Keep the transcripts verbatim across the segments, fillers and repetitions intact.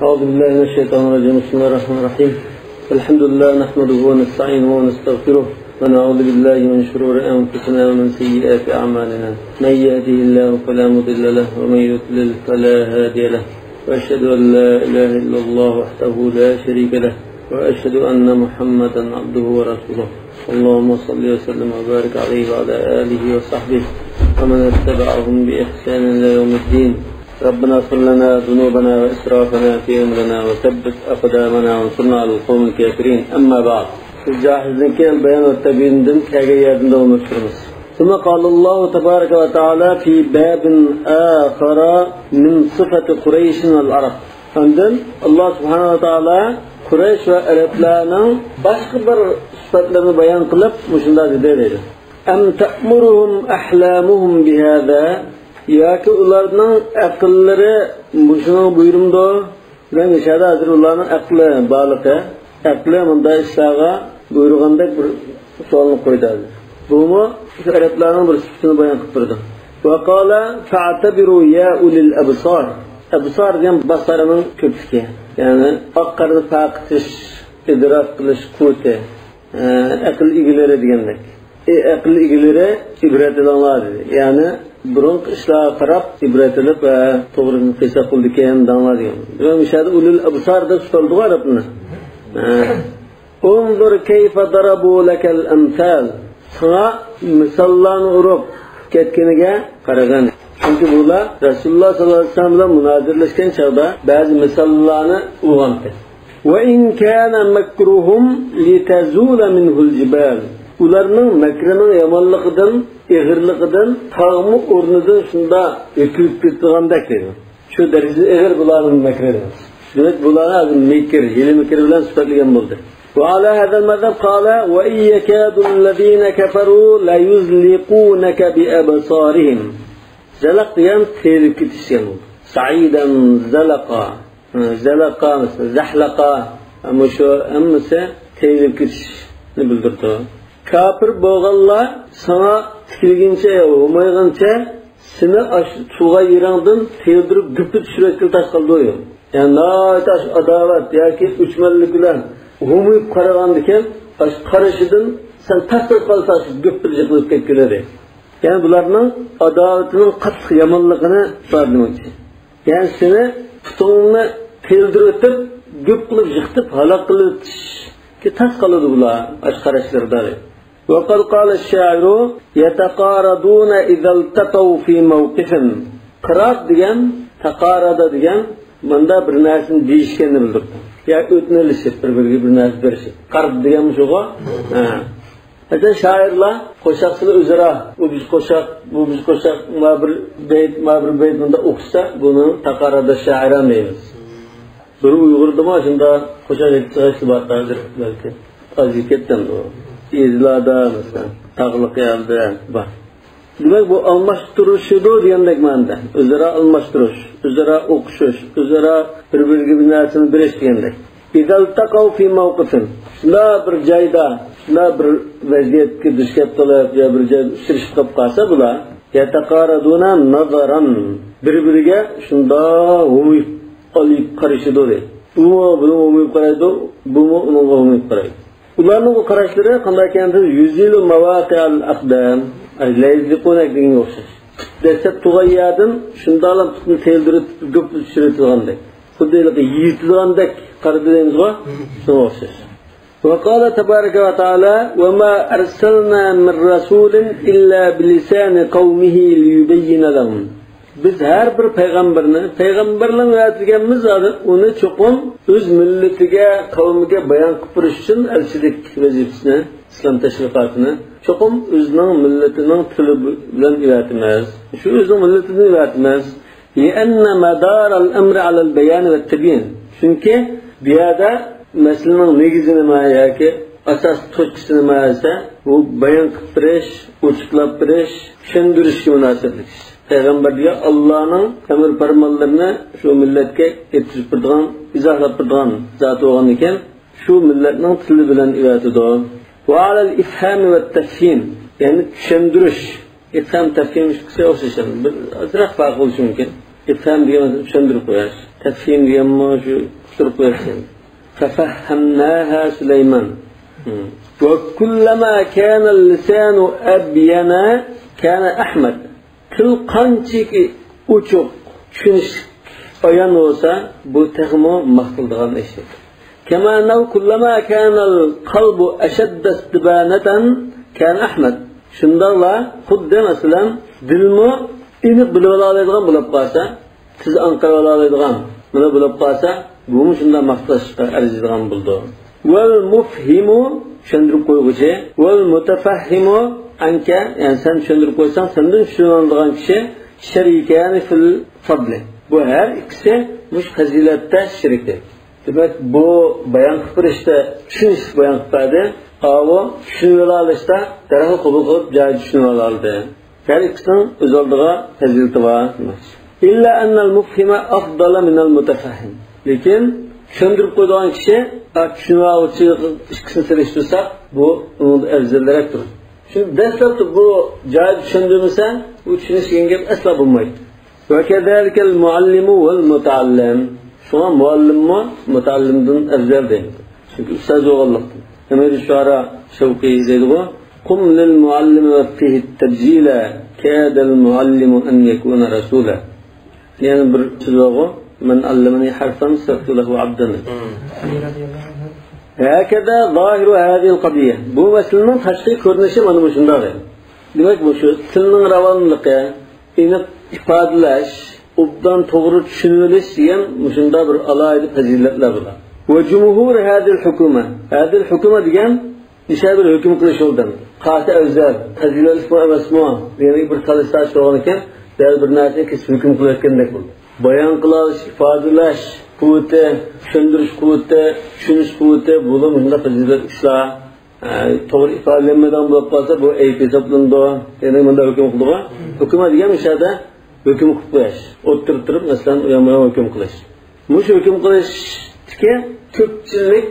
أعوذ بالله من الشيطان الرجيم. بسم الله الرحمن الرحيم. الحمد لله نحمده ونستعينه ونستغفره ونعوذ بالله من شرور أنفسنا ومن سيئات أعمالنا. من يهده الله فلا مضل له ومن يضلل فلا هادي له. وأشهد أن لا إله إلا الله وحده لا شريك له. وأشهد أن محمدا عبده ورسوله. اللهم صل وسلم وبارك عليه وعلى آله وصحبه ومن اتبعهم بإحسان إلى يوم الدين. ربنا اغفر لنا ذنوبنا وإسرافنا في أمرنا وثبت أقدامنا وانصرنا على القوم الكافرين. أما بعد. بىز جاھىزنىڭكى ئەل بايان ۋە تەبيىندىن كەلگەن يەردىن داۋاملاشتۇرىمىز. ثم قال الله تبارك وتعالى في باب آخر من صفة قريش والعرب. ئاندىن ئاللا سۇبھانەھۇ ۋە تائالا قۇرەيش ۋە ئەرەبلەرنىڭ باشقا بىر سۈپەتلىرىنى بايان قىلىپ، مۇشۇنداق دېدى دەيدۇ. أم تأمرهم أحلامهم بهذا؟ ياكى ئۇلارنىڭ ئەقىللىرى مۇشۇنىڭغا بۇيرۇمدۇ؟ دېگەن ئىشارە ھازىر ئۇلارنىڭ ئەقلى بارلىقى، ئەقلى مۇنداق ئىشلارغا بۇيرۇغاندەك بىر سوئالنى قويدى ھازىر. بۇمۇ شۇ ئەرەبلەرنىڭ بىر سۈپىتىنى بايان قىلىپ بېرىدۇ. وقال فاعتبروا يا أولي الأبصار. ئەبسار دېگەن باسارنىڭ كۆپلۈكى. يەنى ئاق قارىنى پەرق قىلىش، ئىدراك قىلىش قۇۋۋىتى، ئە، ئەقىل ئىگىلىرى دېگەندەك. ئەي ئەقىل ئىگىلىرى، ئىبرەت ئېلىڭلار دېدى. يەنى بۇرۇنقى ئىشلارغا قاراپ ئىبرەت ئېلىپ، ئە، توغرا قىلساق بولىدىكەن دەڭلار دېگەن. دېمەك، مۇشۇ يەردە ئۇلۇل ئەبسار دەپ سۈپەتلىدىغۇ ئەرەبنى. ئە. انظر كيف ضربوا لك الأمثال. ساڭا مىساللارنى ئۇرۇپ كەتكىنىگە قارىغىن. چۈنكى بۇلار رەسۇلۇللا ساللاللاھۇ ئەلەيھى ۋەسەللەم بىلەن مۇنازىرىلەشكەن چاغدا بەزى مىساللارنى ئۇرغانتى. وإن كان مكرهم لتزول منه الجبال. ئۇلارنىڭ مەكرىنىڭ يامانلىقىدىن، ئېغىرلىقىدىن تاغمۇ ئورنىدىن شۇنداق ھۆكۈلۈپ كېتىدىغاندەك دەيدۇ. شۇ دەرىجىدە ئېغىر بۇلارنىڭ مەكرى. دېمەك، بۇلارنى ھازىر مەكىر، ھىيلە مەكىر بىلەن سۈپەتلىگەن بولدى. وعلى هذا المذهب قال وإن يكاد الذين كفروا ليزلقونك بأبصارهم. زەلەق دېگەن تېيىلىپ كېتىش دېگەن بولدى. سەئىدەن زەلەقا. زەلەقا، زەھلەقا. مۇشۇ ھەممىسى تېيىلىپ كېتىشنى بىلدۈرىدۇ. كاپىر بولغانلار ساڭا تىكىلگىنىچە، ھومايغىنىچە سېنى ئاشۇ تۇرغان يېرىڭدىن تېيىلدۈرۈپ گۈپلا چۈشۈرۈۋەتكىلى تاس قالىدۇ. يەنى ناھايىتى ئاشۇ ئاداۋەت ياكى ئۆچمەنلىك بىلەن ھومىيىپ قارىغاندىكىن، ئاشۇ قارىشىدىن سەن تاس-تاس قالسا، ئاشۇ گۈپلا يىقىلىپ كەتكۈلىدى. يەنى بۇلارنىڭ ئاداۋىتىنىڭ قاتتىق يامانلىقىنى ئىپادىلىمەكچى. يەنى سېنى پۇتۇڭنى تېيىلدۈرۈۋېتىپ، گۈپ قىلىپ يىقىتىپ ھالاك قىلىۋېتىشكە تاس قالىدۇ بۇلار، ئاشۇ قاراشلىرىدا. وقد قال الشاعر يتقارضون إذا التقوا في موقف. قىراد دېگەن، تاقارادە دېگەن، ماندا بىر نەرسىنى دېيىشكەننى بىلدۈرىدۇ. يا ئۆتنە ئېلىشىپ، بىر-بىرىگە بىر نەرسە بېرىشىپ. قارد دېگەن مۇشۇغۇ. ھە. مەسىلەن، شائىرلار قوشاقسىلا ئۆزئارا، ئۇ بىز قوشاق، بۇ بىز قوشاق، ما بىر بەيت، ما بىر بەيت مۇنداق ئوقۇشسا، بۇنى تاقارادە شائىران دەيمىز. بىر ئۇيغۇردىمۇ شۇنداق قوشاق ئېيتىدىغان ئىشلار بار ھازىر بەلكى. ئاز كەتكەندۇ. يېزىلاردا، مەسىلەن، تاغلىق يەردە بار. دېمەك، بۇ ئالماشتۇرۇشىدۇ دېگەندەك مەنىدە. ئۆزئارا ئالماشتۇرۇش، ئۆزئارا ئوقۇشۇش، ئۆزئارا بىر-بىرىگە بىر نەرسىنى بېرىش دېگەندەك. إذا التقوا في موقف. شۇنداق بىر جايدا، شۇنداق بىر ۋەزىيەتكە دۇچ كەپ قېلىپ، يا بىر جايدا ئۇچرىشىپ قېلىپ قالسا بۇلار، يتقارضون نظرا. بىر-بىرىگە شۇنداق ھومىيىپ، ئالىيىپ قارىشىدۇ دەيدۇ. بۇمۇ بۇنىڭغا ھومىيىپ قارايدۇ، بۇمۇ ئۇنىڭغا ھومىيىپ قارايدۇ. ئۇلارنىڭ بۇ قاراشلىرى قانداق ئىكەن دېسە، يزيل مواقع الأقدام، أي لا يزلقونك دېگەنگە ئوخشاش. دەسلەپ تۇرغان يەردىن شۇنداقلا پۇتنى تېيىلدۈرۈپ، گۈپ چۈشۈرۈۋېتىدىغاندەك. خۇددى ھېلىقى يىرتىدىغاندەك قارىدى دەيمىزغۇ، شۇنىڭغا ئوخشاش. وقال تبارك وتعالى وما أرسلنا من رسول إلا بلسان قومه ليبين لهم. بىز ھەر بىر پەيغەمبەرنى، پەيغەمبەرلەرنى ئەۋەتكەنمىز، ئۇنى چوقۇم ئۆز مىللىتىگە، قەۋمىگە بايان قىلىپ بېرىش ئۈچۈن ئەلچىلىك ۋەزىپىسىنى، ئىسلام تەشۋىقاتىنى چوقۇم ئۆزىنىڭ مىللىتىنىڭ تىلى بىلەن ئەۋەتىمىز. شۇ ئۆزىنىڭ مىللىتىدىن ئەۋەتىمىز. لأن مدار الأمر على البيان والتبيين. چۈنكى بۇ يەردە مەسىلىنىڭ نېگىزى نېمە ياكى ئاساس توچكىسى نېمە دېسە، بۇ بايان قىلىپ بېرىش، ئوچۇقلاپ بېرىش، چۈشەندۈرۈشكە مۇناسىۋەتلىك ئىش. پەيغەمبەر دېگەن ئاللانىڭ ئەمر پەرمانلىرىنى شۇ مىللەتكە يەتكۈزۈپ بېرىدىغان، ئىزاھلاپ بېرىدىغان زاتى بولغاندىكىن، شۇ مىللەتنىڭ تىلى بىلەن ئەۋەتىدۇ. وعلى الإفهام والتفهيم، يەنى چۈشەندۈرۈش. ئىفھام، تەفھىم ئىككىسى ئوخشاش، بىر ئازراق پەرق بولۇشى مۇمكىن. ئىپھام دېگەن چۈشەندۈرۈپ قويۇش. تەفھىم دېگەنمۇ شۇ ئۇقتۇرۇپ قويۇش. ففهمناها سليمان. وكلما كان اللسان أبين كان أحمد. تىل قانچىكى ئوچۇق، چۈشىنىشلىك، ئايان بولسا، بۇ تېخىمۇ ماختىلىدىغان ئىش. كما أنه كلما كان القلب أشد استبانة كان أحمد. شۇنداقلا خۇددى مەسىلەن دىلمۇ ئېنىق بىلىۋالالايدىغان بولۇپ قالسا، تېز ئاڭقىرىۋالالايدىغان مانا بولۇپ قالسا، بۇمۇ شۇنداق ماختاشقا ئەرزىيدىغان بولىدۇ. والمفهم، چۈشەندۈرۈپ قويغۇچى، والمتفهم عنك، يەنى سەن چۈشەندۈرۈپ قويساڭ، سەندىن چۈشىنىۋالىدىغان كىشى، شريكان في الفضل. بۇ ھەر ئىككىسى مۇشۇ پەزىلەتتە شېرىك. دېمەك، بۇ بايان قىلىپ بېرىشتا چۈشىنىشلىك بايان قىلىپ بەردى. ئاۋۇ چۈشىنىۋالالىشتا دەرھال قوبۇل قىلىپ، جايىدا چۈشىنىۋالالىدى. ھەر ئىككىسىنىڭ ئۆز ئالدىغا پەزىلىتى بار. إلا أن المفهم أفضل من المتفهم. لېكىن چۈشەندۈرۈپ قويىدىغان كىشى، ھە، چۈشىنىۋالغۇچى ئىككىسىنى سېلىشتۇرساق، بۇ ئۇنىڭدىن ئەۋزەلرەكتۇر. چۈنكى دەسلەپتە بۇ جايىدا چۈشەندۈرمىسە، ئۇ چۈشىنىش دېگەن گەپ ئەسلا بولمايدۇ. وكذلك المعلم والمتعلم. شۇڭا مۇئەللىممۇ مۇتەئەللىمدىن ئەۋزەل دەيدۇ. چۈنكى ئۇستاز بولغانلىقتىن. ئەمىر شۇئارا شەۋقى دەيدىغۇ، قم للمعلم وفه التبجيل، كاد المعلم أن يكون رسولا. يەنە بىر سۆز بارغۇ، من علمني حرفا صرت له عبدا. هكذا ظاهر هذه القضية. بۇ مەسىلىنىڭ تاشقى كۆرۈنۈشى مانا مۇشۇنداق. دېمەك، مۇشۇ تىلنىڭ راۋانلىقى، ئېنىق ئىپادىلەش، ئوبدان توغرا چۈشىنىۋېلىش دېگەن مۇشۇنداق بىر ئالاھىدە پەزىلەتلەر بۇلار. وجمهور هذه الحكومة. هذه الحكومة دېگەن نىشان بىر ھۆكۈم قىلىش يولىدىن. قاسى ئەۋزەل، پەزىلەتلىكمۇ ئەمەسمۇ دېگەن بىر تالىشتاش بولغانىكەن، دەل بىر نەرسىنى كېسىپ ھۆكۈم قىلىۋەتكەندەك بولدى. بايان قىلىش، ئىپادىلەش قۇۋۋىتى، چۈشەندۈرۈش قۇۋۋىتى، چۈشىنىش قۇۋۋىتى، بۇلار مۇشۇنداق پەزىلەتلىك ئىشلار. ئە، توغرا ئىپادىلەنمەيدىغان بولۇپ قالسا، بۇ ئەيىب ھېسابلىنىدۇ. يەنى مۇنداق ھۆكۈم قىلىدىغۇ. ھۆكۈمەت دېگەن مۇشۇ يەردە ھۆكۈم قىلىپ قويۇش. ئولتۇرۇپ تۇرۇپ، مەسىلەن، ئۇيان بۇيان ھۆكۈم قىلىش. مۇشۇ ھۆكۈم قىلىشتىكى كۆپچىلىك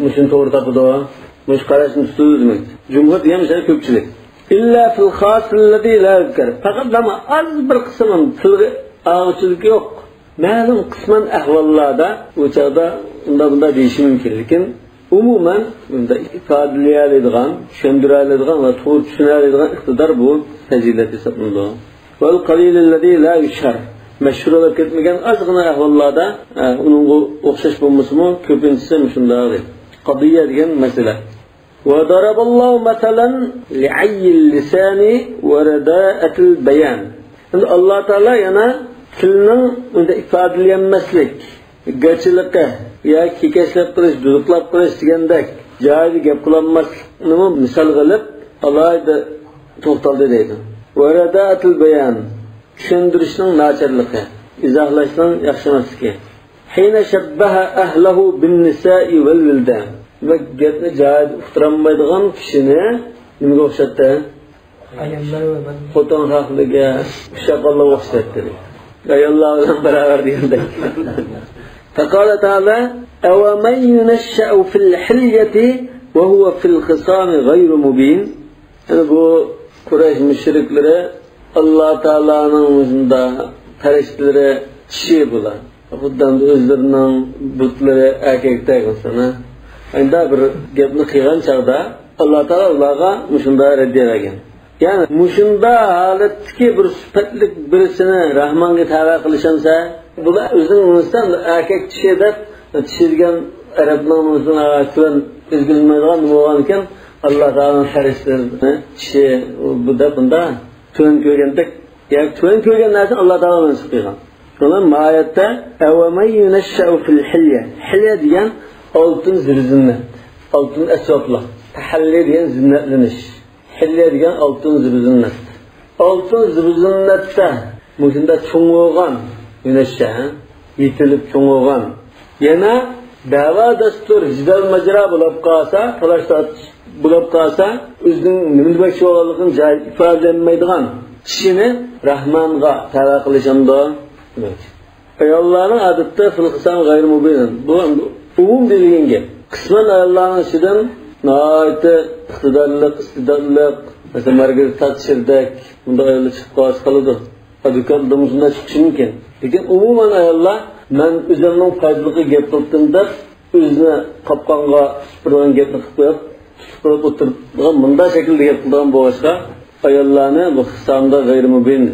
مۇشۇنى توغرا تاپىدۇ. مۇشۇ قاراشنى تۇتىدۇ دېمەكتە. جۇمھۇر دېگەن مۇشۇ كۆپچىلىك. إلا في الخاص الذي لا يذكر. پەقەت دەمۇ ئاز بىر قىسىم تىلغا ئالغۇچىلىكى يوق. مەلۇم قىسمەن ئەھۋاللاردا ئۇ چاغدا ئۇنداق بۇنداق دېيىشى مۇمكىن. لېكىن ئومۇمەن بۇنداق ئىپادىلىيەلەيدىغان، چۈشەندۈرەلەيدىغان ۋە توغرا چۈشىنەلەيدىغان ئىقتىدار بۇ پەزىلەت ھېسابلىنىدۇ. والقليل الذي لا يشهر. مەشھۇر بولۇپ كەتمىگەن ئازغىنا ئەھۋاللاردا، ئە، ئۇنىڭغا ئوخشاش بولمىسىمۇ، كۆپىنچىسى مۇشۇنداق قضىيە دېگەن مەسىلە. وضرب الله مثلا لعي اللسان ورداءة البيان. ئەمدى ئاللا تائالا يەنە تىلنىڭ ئۇنداق ئىپادىلىيەلمەسلىك، گاچىلىقى ياكى كېكەچلەپ قېلىش، دۇدۇقلاپ قېلىش دېگەندەك جايىدا گەپ قىلالماسلىقنىمۇ مىسالغا ئېلىپ، ئالاھىدە توختالدى دەيدۇ. ورداءة البيان، چۈشەندۈرۈشنىڭ ناچارلىقى، ئىزاھلاشنىڭ ياخشى ئەمەسلىكى. حين شبه أهله بالنساء والولدان. دېمەك، گەپنى جايىدا ئۇقتۇرالمايدىغان كىشىنى نېمىگە ئوخشاتتى؟ ئاياللار ۋە بالىلار. خوتۇن خەقلىرىگە، ئۇششاقلارغا ئوخشاتتى. ئاياللار بىلەن باراۋەر دېگەندەك. فقال تعالى: أومن ينشأ في الحلية وهو في الخصام غير مبين. يەنى بۇ قۇرەيش مۇشرىكلىرى ئاللا تائالانىڭ مۇشۇنداق پەرىشتىلىرى چىشى بۇلار. خۇددى ئۆزلىرىنىڭ بۇتلىرى ئەركەكتەك مەسىلەن. ئەندە بىر گەپنى قىلغان چاغدا ئاللا تائالا ئۇلارغا مۇشۇنداق رەددىيە بەرگەن. يەنى مۇشۇنداق ھالەتتىكى بىر سۈپەتلىك بىرسىنى راھمانغا تەۋە قىلىشامسەن؟ بۇلار ئۆزىنىڭ مۇنىسىدا ئەركەك چىشى دەپ، چىشى دېگەن ئەرەبنىڭ مۇنىسىنىڭ تۆۋەن ئۆزگىرىلمەيدىغان نېمە بولغانىكەن، ئاللا تائالانىڭ پەرىشتىلىرىنى چىشى بۇ دەپ بۇنداق تۆۋەن كۆرگەندەك، ياكى تۆۋەن كۆرگەن نەرسىنى ئاللا تائالا مەنسۇپ قىلغان. شۇڭا ما ئايەتتە: أومن ينشأ في الحلية. ھىليە دېگەن ئالتۇن زىبۇ زىننەت، ئالتۇن ئەسۋابلىق. تەھەللى دېگەن زىننەتلىنىش. ھىليە دېگەن ئالتۇن زىبۇ زىننەت. ئالتۇن زىبۇ زىننەتتە مۇشۇنداق چوڭ بولغان يۇنۇشچە، يېتىلىپ چوڭ بولغان. يەنە دەۋا دەستۇر، جېدەل ماجىرا بولۇپ قالسا، تالاش تارتىش بولۇپ قالسا، ئۆزىنىڭ نېمە دېمەكچى بولغانلىقىنى جايىدا ئىپادىلەنمەيدىغان كىشىنى راھمانغا تەۋە قىلىشامدۇ؟ دېمەكچى. ئاياللارنىڭ ئادەتتە في الخصام غير مبين. بۇ ئومۇم دېيىلگەن گەپ. قىسمەن ئاياللارنىڭ ئىچىدىن ناھايىتى ئىقتىدارلىق، ئىستىداتلىق، مەسىلەن، مارگارىت تاتچېردەك، بۇنداق ئاياللار چىقىپ قالسا قالىدۇ. ئادۋوكات بولمىسۇن، چىقىشى مۇمكىن. لېكىن ئومۇمەن ئاياللار، مەن ئۆزۈمنىڭ پايدىلىقىغا گەپ قىلدىم دەپ، ئۆزىنى قاپقانغا تۇتۇپ بېرىدىغان گەپنى قىلىپ قويۇپ، تۇتۇپ بېرىپ ئولتۇرىدىغان، مۇنداق شەكىلدە گەپ قىلىدىغان بولغاچقا، ئاياللارنى بۇ خىسامدا غەيرىي مۇبىن.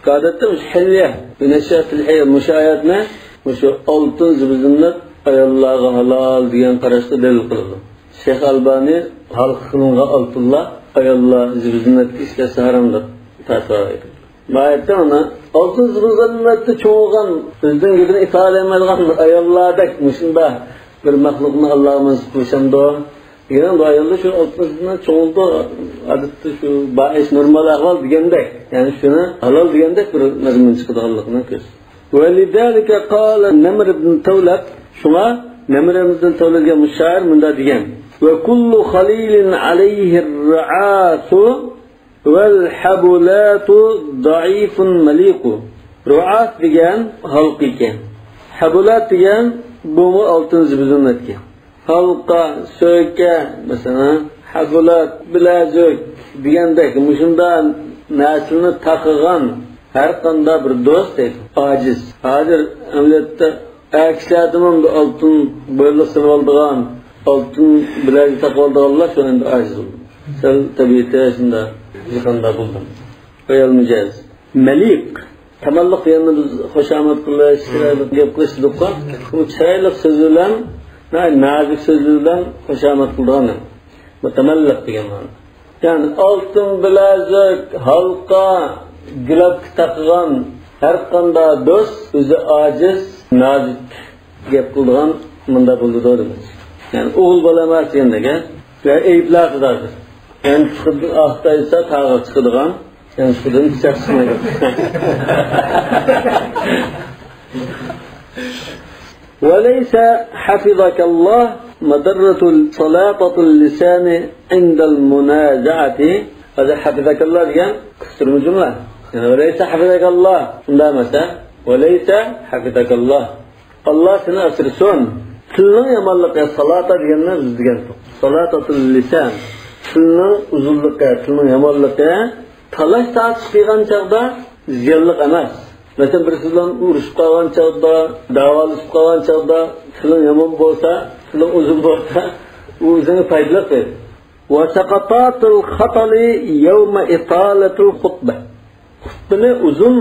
ئادەتتە مۇشۇ ھىليە، بىنەششە فىل ھىليە، مۇشۇ ئايەتنى مۇشۇ ئالتۇن زىبۇزىننەت ئاياللارغا ھالال دېگەن قاراشقا دەلىل قىلىدۇ. شەيخ ئەلبانى ھالقا قىلىنغان ئالتۇنلار ئاياللار زىبۇزىننەتكە ئىشلەتسە ھارام دەپ پەتىۋا بەردى. بۇ ئايەتتە مانا ئالتۇن زىبۇزىننەتتە چوڭىغان، ئۆزىنىڭ گېپىنى ئىپادىلىيەلمەيدىغان ئاياللاردەك مۇشۇنداق بىر مەخلۇقنى ئاللاغا مەنسۇپ قىلىشامدۇ؟ دېگەن بۇ ئاياللار شۇ ئالتۇن زىبۇزىننەت چوڭىدۇ، ئادەتتە شۇ بار ئىش، نورمال ئەھۋال دېگەندەك، يەنى شۇنى ھالال دېگەندەك بىر مەزمۇن چىقىدىغانلىقىنى كۆرسىتىدۇ. ولذلك قال نمر بن تولب، شۇڭا نەمر ئىبن تەۋلەت دېگەن مۇشۇ شائىر مۇنداق دېگەن: وكل خليل عليه الرعاث والحبلات ضعيف مليق. رۇئاس دېگەن ھالقا ئىكەن. ھەبۇلات دېگەن بۇمۇ ئالتۇن زىبۇزىننەت ئىكەن. ھالقا، سۆكە، مەسىلەن، ھەبۇلات، بىلەزۈك دېگەندەك مۇشۇنداق نەرسىلەرنى تاقىغان ھەر قانداق بىر دوست دەيدۇ، ئاجىز. ھازىر ئەمەلىيەتتە ئەر كىشىلەردىمۇ بۇ ئالتۇن بويىلىق سېلىۋالىدىغان، ئالتۇن بىلەزۈك تاقىۋالىدىغانلار شۇ ئەمدى ئاجىز بولدى. سەل تەبىئىتى شۇنداق، ھېچقانداق بولدى. ئايال مىجەز. مەلىق. تامانلىق دېگەننى بىز خۇشامەت قىلىش، چىرايلىق گەپ قىلىش دېدۇققۇ. بۇ چىرايلىق سۆزى بىلەن، ناھايىتى نازۇك سۆزى بىلەن خۇشامەت قىلىدىغان. مۇتەمەللىق دېگەن مەنىدە. يەنى ئالتۇن بىلەزۈك، ھالقا، گىلابكا تاقىغان ھەر قانداق دوست ئۆزى ئاجىز، نازۇك گەپ قىلىدىغان مۇنداق بولىدۇ دېمەكچى. يەنى ئوغۇل بالا ئەمەس دېگەندەك، ھە؟ ۋە ئەيىبلەر قىلىدۇ. يەنى چىقىدۇ، ئاختايسا تاغا چىقىدىغان. يەنى سۇدىن پىچاق چىقمايدۇ. وليس حفظك الله مضرة سلاطة اللسان عند المنازعة. ھازىر ھەفىزەكاللا دېگەن قىستۇرما جۈملە. يەنى وليس حفظك الله شۇنداق ئەمەس، ھە؟ وليس حفظك الله. ئاللا سېنى ئاسرىسۇن. تىلنىڭ يامانلىقى، سالاتا دېگەننى بىز دېگەنتۇق. سالاتاتۇل لىسان. تىلنىڭ ئۇزۇنلۇقى، تىلنىڭ يامانلىقى تالاش تارتىش قىلغان چاغدا زىيانلىق ئەمەس. مەسىلەن، بىرسى بىلەن ئۇرۇشۇپ قالغان چاغدا، داۋالىشىپ قالغان چاغدا تىلىڭ يامان بولسا، تىلىڭ ئۇزۇن بولسا، ئۇ ئۆزۈڭگە پايدىلىق دەيدۇ. وسقطات الخطل يوم إطالة الخطبة. خۇتبىنى ئۇزۇن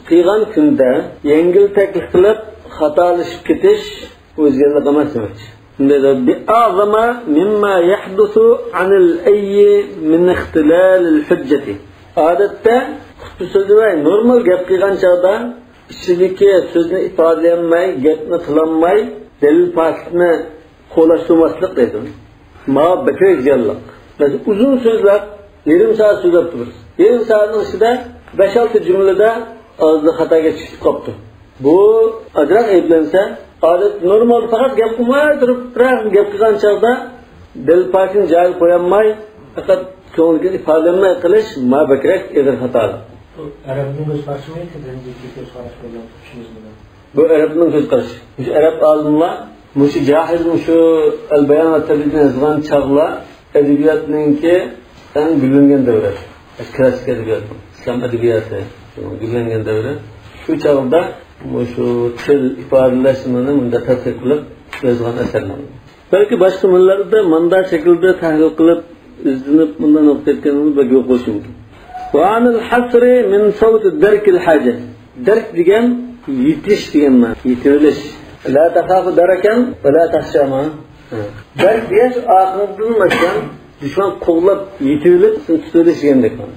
قىلغان كۈندە يەڭگىلتەكلىك قىلىپ خاتالىشىپ كېتىش ئۇ زىيانلىق ئەمەس دېمەكچى. شۇنداق دەپ، بأعظم مما يحدث عن الأي من اختلال الحجة. ئادەتتە خۇتبە سۆزلىمەي، نورمال گەپ قىلغان چاغدا ئىچىدىكى سۆزنى ئىپادىلىيەلمەي، گەپنى قىلالماي، دەلىل پاكىتنى قولاشتۇرماسلىق دەيدۇ. ماڭا بەكرەك زىيانلىق. مەسىلەن، ئۇزۇن سۆزلەپ، يېرىم سائەت سۆزلەپ تۇرىسىز. يېرىم سائەتنىڭ ئىچىدە بەش-ئالتە جۈملىدە ئاغزىدا خاتا گەپ چىقىپ قاپتۇ. بۇ ئازراق ئەيىبلەنسە، ئادەتتە نورمالدا پەقەت گەپ قىلماي تۇرۇپ، بىراق گەپ قىلغان چاغدا دەلىل پاكىتنى جايىغا قويالماي، پەقەت كۆڭلىگە ئىپادىلەنمەي قىلىش، ماڭا بەكرەك ئېغىر خاتالىق. بۇ ئەرەبنىڭ كۆز قارىشىمۇ ياكى بىزنىڭكى كۆز قاراشى بولغان ئوخشىمىز بۇنىڭ؟ بۇ ئەرەبنىڭ كۆز قارىشى. مۇشۇ ئەرەب ئالىملار، مۇشۇ جاھىز، مۇشۇ ئەل بايان ۋە تەبرىزنى يازغان چاغلار ئەدەبىياتنىڭكى ئەڭ گۈللەنگەن دەۋرى. كلاسسىك ئەدەبىيات، ئىسلام ئەدەبىياتى گۈللەنگەن دەۋرى. شۇ چاغدا مۇشۇ تىل ئىپادىلەش نېمىنى مۇنداق تەتقىق قىلىپ يازغان ئەسەرلەر. بەلكى باشقا مىللەتلەردە مۇنداق شەكىلدە تەھلىل قىلىپ، ئىزدىنىپ، مۇنداق نۇقتا يەتكەنلىرىمىز بەك يوق بولۇشى مۇمكىن. وعن الحصر من صوت درك الحاجة. دەرك دېگەن يېتىش دېگەن مەنە، يېتىۋېلىش. لا تخاف دركا ولا تخشى ما. دەرك دېگەن شۇ ئارقىڭدىن، مەسىلەن، دۈشمەن قوغلاپ يېتىۋېلىپ، سېنى تۇتۇۋېلىش دېگەندەك مەنە.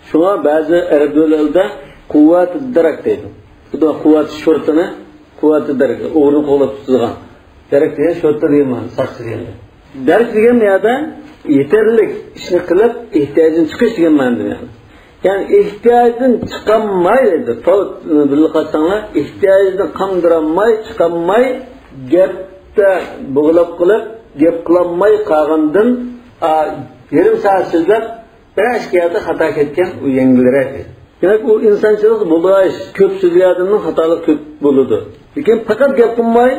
شۇڭا بەزى ئەرەب دۆلەتلىرىدە قۇۋۋەتۇ دەرك دەيدۇ. خۇدا قۇۋۋەتۇ شۇرتىنى، قۇۋۋەتۇ دەرك، ئوغرىنى قوغلاپ تۇتىدىغان. دەرك دېگەن شۇرتا دېگەن مەنە، ساقچى دېگەندە. دەرك دېگەن بۇ يەردە يېتەرلىك ئىشنى قىلىپ، ئېھتىياجدىن چىقىش دېگەن مەنىدە يەنى. يەنى ئېھتىياجدىن چىقالماي دەيدۇ. پەۋت بىللە قارىساڭلار، ئېھتىياجنى قاندۇرالماي، چىقالماي، گەپتە بوغۇلۇپ قېلىپ، گەپ قىلالماي قالغاندىن، ئا، يېرىم سائەت سۆزلەپ، بىر ئىككى يەردە خاتا كەتكەن، ئۇ يەڭگىلرەك. دېمەك، ئۇ ئىنسانچىلىقتا بولىدىغان ئىش. كۆپ سۆزلىگەندىن خاتالىق كۆپ بولىدۇ. لېكىن پەقەت گەپ قىلماي،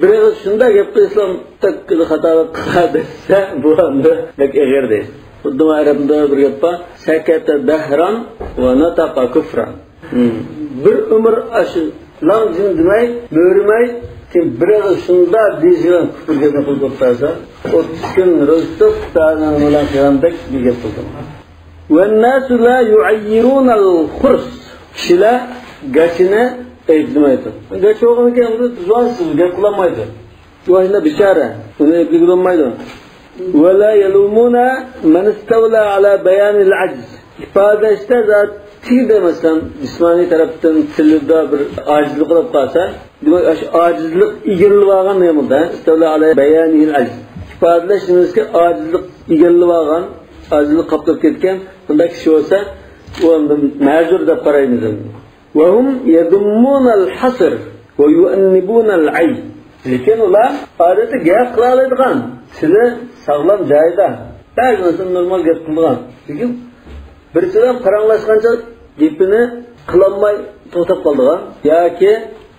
بىر ئېغىز شۇنداق گەپ قىلسام، تەككىدە خاتالىق قىلار دېسە، بۇ ئەمدى بەك ئېغىر دەيدۇ. خۇددى ئەرەبدە بىر گەپ بار، سەكەتە دەھران ۋە نەتەقە كۇفران. بىر ئۆمۈر ئاشۇ لام جىم دېمەي، مۆرىمەي، كېيىن بىر ئېغىز شۇنداق دېيىشىدىغان كۇپۇر گەپنى قىلىپ ئولتۇرسا، ئوتتۇز كۈن روزا تۇتۇپ، خۇدانىڭ بىلەن قىلغاندەك بىر گەپ قىلدىڭ. والناس لا يعيرون الخرس. كىشىلەر گاچىنى ئەيىبلىمەيدۇ. گاچا بولغاندىكىن زۇۋانسىز، گەپ قىلالمايدۇ. ماشۇنداق بىچارە، ئۇنى ئەيىبلىگىلى بولمايدۇ. ولا يلومون من استولى على بيان العجز. ئىپادىلەشتە زادى تېگىدە، مەسىلەن، جىسمانىي تەرەپتىن تىلىدا بىر ئاجىزلىق بولۇپ قالسا، دېمەك، ئاشۇ ئاجىزلىق ئىگىلىۋالغان نېمىدا، استولى على بيان العجز. ئىپادىلەش نېمىسىكى ئاجىزلىق ئىگىلىۋالغان، ئاجىزلىق قاپلاپ كەتكەن بۇنداق كىشى بولسا، ئۇ ئەمدى مەزۇر دەپ قارايمىز ئەمدى. وهم يذمون الحصر ويؤنبون العي. لېكىن ئۇلار ئادەتتە گەپ قىلالايدىغان، تىلى ساغلام جايىدا، بەزى نەرسىنى نورمال گەپ قىلىدىغان. لېكىن بىرسى بىلەن پاراڭلاشقانچە گېپىنى قىلالماي توختاپ قالىدىغان ياكى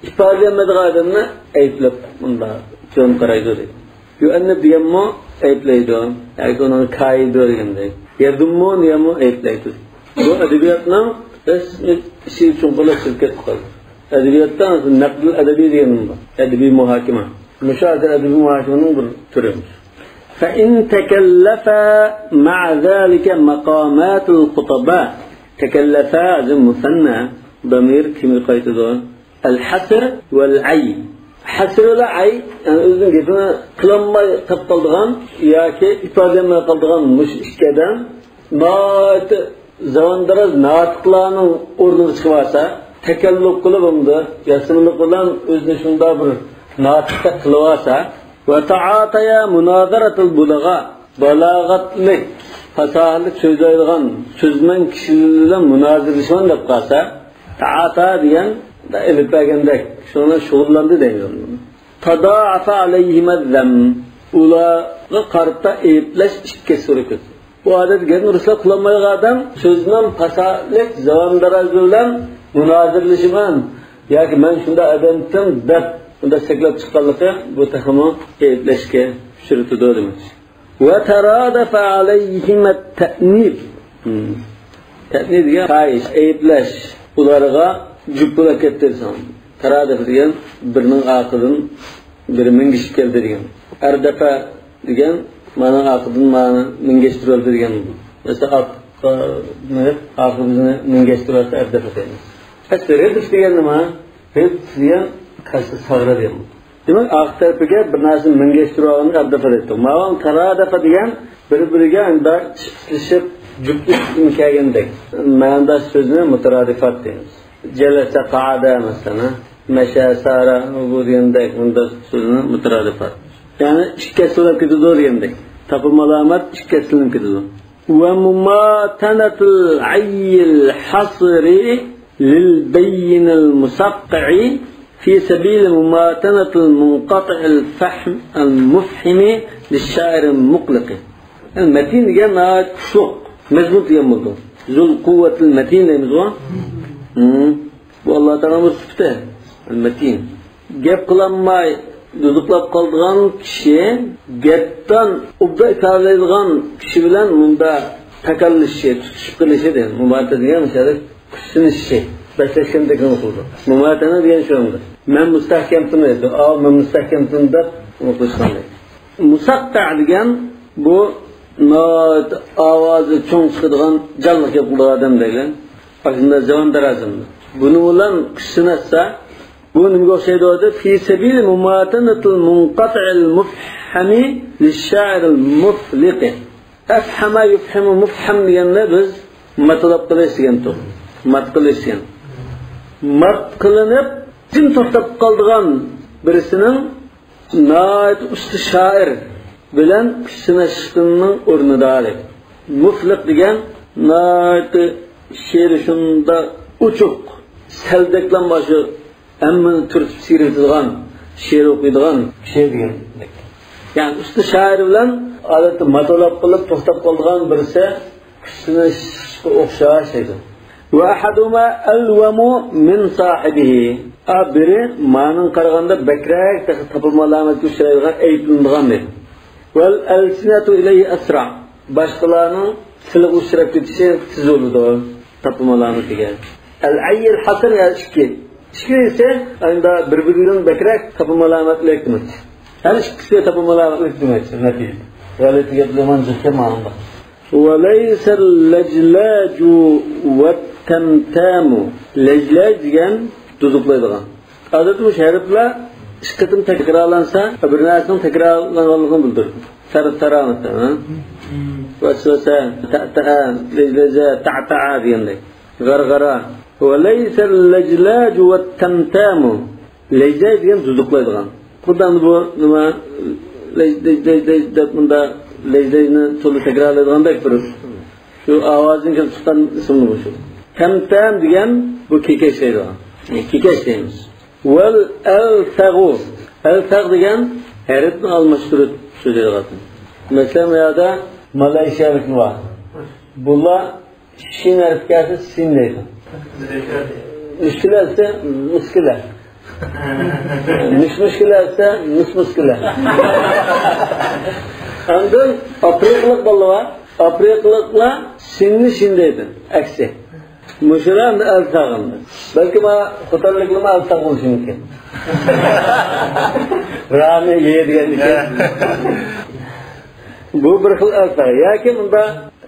ئىپادىلىيەلمەيدىغان ئادەمنى ئەيىبلەپ، مۇنداق تۆۋەن قارايدۇ دەيدۇ. يۇئەننىب دېگەنمۇ ئەيىبلەيدۇ ياكى ئۇنىڭ كايىدۇ دېگەندەك. يەدۇممۇ دېگەنمۇ ئەيىبلەيدۇ. بۇ ئەدەبىياتنىڭ رەسمىي ئىچىگە چوڭقۇرلاشتۇرۇپ كەتتۇق ھازىر. ئەدەبىياتتا نەقدۇل ئەدەبىي دېگەن بار. ئەدەبىي مۇھاكىمە. مۇشۇ ھازىر ئەدەبىي مۇھاكىمىنىڭ بىر تۈرى. فإن تكلفا مع ذلك مقامات الخطباء. تكلفا ھازىر مۇسەننا، دامىر كىمگە قايتىدۇ؟ الحصر والعي. ھەسر بىلەن ئەي، يەنى ئۆزىنىڭ گېپىنى قىلالماي قېلىپ قالىدىغان ياكى ئىپادىلىيەلمەي قالىدىغان مۇشۇ ئىككى ئادەم ناھايىتى زاۋاندىراز ناتىقلارنىڭ ئورنىغا چىقىۋالسا، تەكەللۇپ قىلىپ، ئۇندا ياسىمىلىق بىلەن ئۆزىنى شۇنداق بىر ناتىقتەك قىلىۋالسا، وتعاطيا مناظرة البلغاء، بالاغەتلىك، پاساھەتلىك سۆزلەيدىغان سۆزمەن كىشىلەر بىلەن مۇنازىرىلىشىمەن دەپ قالسا، تائاتا دېگەن ئېلىپ بەرگەندەك، شۇنىڭ بىلەن شۇغۇللاندى دەيمىز. تضاعف عليهما الذم. ئۇلارغا قارىتا ئەيىبلەش ئىككى ھەسسە بولۇپ كەتتى. بۇ ئادەتتە گەپنى رۇسلاپ قىلالمايدىغان ئادەم سۆزنىڭ پاساھەتلىك زاۋاندىراز بىلەن مۇنازىرىلىشىمەن ياكى مەن شۇنداق ئادەمتىم دەپ بۇنداق چەكلەپ چىققانلىقى بۇ تېخىمۇ ئەيىبلەشكە ئۇچرىتىدۇ دېمەكچى. وترادف عليهما التأنيب. تەئنىب دېگەن خاھىش، ئەيىبلەش. ئۇلارغا جۈپ بولۇپ كەتتى دېسەڭ. تارادەپ دېگەن بىرىنىڭ ئارقىدىن بىرى مىنگىشىپ كەلدى دېگەن. ئەردەپە دېگەن مانىڭ ئارقىدىن مانى مىنگەشتۈرۈۋالدى دېگەن. مەسىلەن، ئاتقا مىنىپ ئارقىدىن مىنگەشتۈرۈۋالسا ئەردەپە دەيمىز. ئەسلى رەدىف دېگەن نېمە؟ رەدىف دېگەن قايسى ساغرا دېگەن. دېمەك، ئارقا تەرىپىگە بىر نەرسىنى مىنگەشتۈرۈۋالغاننى ئەردەپە دەيدۇ. ماۋۇ تارادەپە دېگەن بىر-بىرىگە ئۇنداق چىپسلىشىپ، جۈپلىشىپ كەلگەندەك. مەنىداش سۆزنى مۇتارادىفات دەيمىز. جەلەسە، قائادە، مەسىلەن، ھە؟ مەشە، سارا، بۇ دېگەندەك، ئۇنداق سۆزنى مۇتارادىپات. يەنى ئىككى ھەسسىلىنىپ كېتىدۇ دېگەندەك. تاپىلما ئالامەت ئىككى ھەسسىلىنىپ كېتىدۇ. ومماتنة العي الحصر للبين المصقع في سبيل مماتنة المنقطع الفهم المفحم للشاعر المقلق. يەنى مەتىن دېگەن ناھايىتى كۈچلۈك، مەزمۇت دېگەن بولىدۇ. ذو القوة المتين دەيمىزغۇ؟ ھىم. بۇ ئاللا تائالانىڭ بىر سۈپىتى. مەتىن. گەپ قىلالماي دۇدۇقلاپ قالىدىغان كىشى، گەپتان ئوبدان ئىپادىلەيدىغان كىشى بىلەن مۇنداق تاكاللىشىشى، تۇتۇشۇپ قېلىشى دېگەن. مۇبارىزە دېگەن مىسالى كۈچلىنىشى، بەسلەشكەندەك قىلىدۇ. مۇماتەنە دېگەن شۇ ئەمدى. مەن مۇستەھكەمتىم دەيدۇ. ئاۋۇ مەن مۇستەھكەمتىم دەپ ئۇنى قىلىشقان دەيدۇ. مۇسەققە دېگەن بۇ ناھايىتى ئاۋازى چوڭ چىقىدىغان جانلىق گەپ قىلىدىغان ئادەم دەيلى. ئاشۇنداق زاۋان دارازىمدا. بۇنىڭ بىلەن كۈچ سىناشسا، بۇ نېمىگە ئوخشايدۇ دېدى؟ في سبيل مماتنة المنقطع المفحم للشاعر المفلق. ئەفھەمە يۇفھىمۇ مۇفھەم دېگەندە بىز ماتىلاپ قىلىش دېگەنتۇق. مات قىلىش دېگەن. مات قىلىنىپ، جىم توختاپ قالىدىغان بىرسىنىڭ ناھايىتى ئۇستا شائىر بىلەن كۈچ سىناشقىنىڭ ئورنىدا دەيدۇ. مۇفلىق دېگەن ناھايىتى شېئىرى شۇنداق ئوچۇق، سەلدەكلام باشى ھەممىنى تۈرتۈپ سىيرىۋېتىدىغان، شېئىر ئوقۇيدىغان كىشى دېگەن. يەنى ئۇستا شائىر بىلەن ئادەتتە ماتىلاپ قېلىپ توختاپ قالىدىغان بىرسى كۈچ سىناشقا ئوخشاش دەيدۇ. وأحدهما ألوم من صاحبه. ئا، بىرى مانىڭغا قارىغاندا بەكرەك تېخى تاپىلما ئالامەتكە ئۇچرايدىغان، ئەيىبلىنىدىغان دەيدۇ. والألسنة إليه أسرع. باشقىلارنىڭ تىلىغا ئۇچراپ كېتىشى تېز بولىدۇ تاپىلما ئالامىتىگە. ئەل ئەييەل ھەسەن يا ئىككى. ئىككىسى ئەمدى بىر-بىرىدىن بەكرەك تاپىمۇ ئالامەتلىك دېمەكچى. ھەر ئىككىسى تاپىمۇ ئالامەتلىك دېمەكچى، نەتىجىدە. غەلىتە گەپلەرمۇ جىق كەم ئاندا. ۋەلەيسەل لەجلاجۇ ۋەتتەمتامۇ. لەجلاج دېگەن دۇدۇقلايدىغان. ئادەتتە مۇشۇ ھەرپلەر ئىككى قېتىم تەكرارلانسا، بىر نەرسىنىڭ تەكرارلانغانلىقىنى بىلدۈرىدۇ. سەر-، سەرا مەسىلەن، ھە؟ ۋەسۋەسە، تەتەئە، لەجلەجە، تەتەئە دېگەندەك. غەرغەرە. ۋەلەيسەل لەجلاجۇ ۋەتتەمتامۇ. لەجلاج دېگەن دۇدۇقلايدىغان. خۇددى بۇ نېمە، لەج، لەج، لەج، لەج دەپ مۇندا لەجلاجنى تولا تەكرارلايدىغاندەك بىر شۇ ئاۋازدىن كېلىپ چىققان ئىسىمدۇر شۇ. تەمتام دېگەن بۇ كېكەچلەيدىغان. كېكەچ دەيمىز. ۋەل ئەلسەغۇ. ئەلسەغ دېگەن ھەرپنى ئالماشتۇرۇپ سۆزلەيدىغان. مەسىلەن، بۇ يەردە مالايشىيالىكلار بار. بۇلار شىن ھەرپكە كەلسە سىن دەيدۇ. مۈشكۈلە دېسە مۇسكىلە. مىش مۇشكىلە دېسە مىس مۇسكىلە. ئاندىن ئافرىقىلىق بالىلار بار. ئافرىقىلىقلار سىننى شىن دەيدۇ. ئەكسى. مۇشۇلار ئەمدى ئەلساغ ئەمدى. بەلكى ما خوتەنلىكلىرىمۇ ئەلساغ بولۇشى مۇمكىن. رانى يې دېگەندىكىن. بۇ بىر خىل ئەلساغ. ياكى مۇندا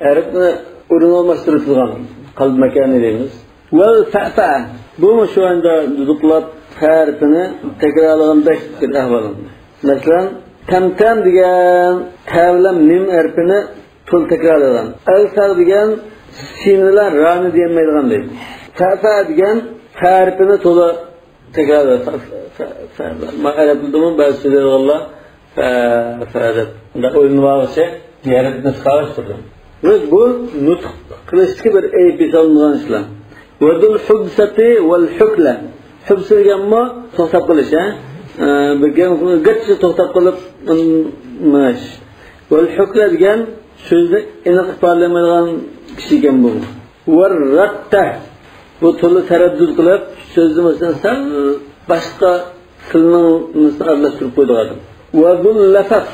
ھەرپنى ئورۇن ئالماشتۇرۇۋېتىلغان قەلب ماكانى دەيمىز. ۋەل فەفە. بۇمۇ شۇ ئەمدى دۇدۇقلاپ ھەرپىنى تەكرارلىغاندەك بىر ئەھۋال. مەسىلەن، تەمتەم دېگەن تە بىلەن مىم ھەرپىنى تولا تەكرارلىغان. ئەلساغ دېگەن سىن بىلەن رانى دېيەلمەيدىغان دەيدۇ. فەفە دېگەن فە ھەرپىنى تولا تەكرارلىغان. فە، فە، فە، فە. ما ئەرەبلىدىمۇ بەزى سۆزلەيدىغانلار فە، فە دەپ. مۇنداق ئويلىنىۋالغۇچە يەرىدىن چىقارىشتۇردۇم. بۇ نۇتۇق قىلىشتىكى بىر ئەيىب ھېسابلىنىدىغان ئىشلار. ۋەزۇل ھۇبسەتى ۋەل ھۇكلە. ھۇبسە دېگەنمۇ توختاپ قېلىش، ھە؟ ئە، بىر گەپ، گەپچە توختاپ قېلىپ، مېڭىش. ۋەل ھۇكلە دېگەن سۆزنى ئېنىق ئىپادىلىيەلمەيدىغان كىشى ئىكەن بۇ. ۋەر رەتتە. بۇ تولا تەرەددۇت قىلىپ، سۆزنى مەسىلەن سەل باشقا تىلنىڭ نېمىسىنى ئارىلاشتۇرۇپ قويىدىغان ئادەم. ۋە زۇل لەفەف.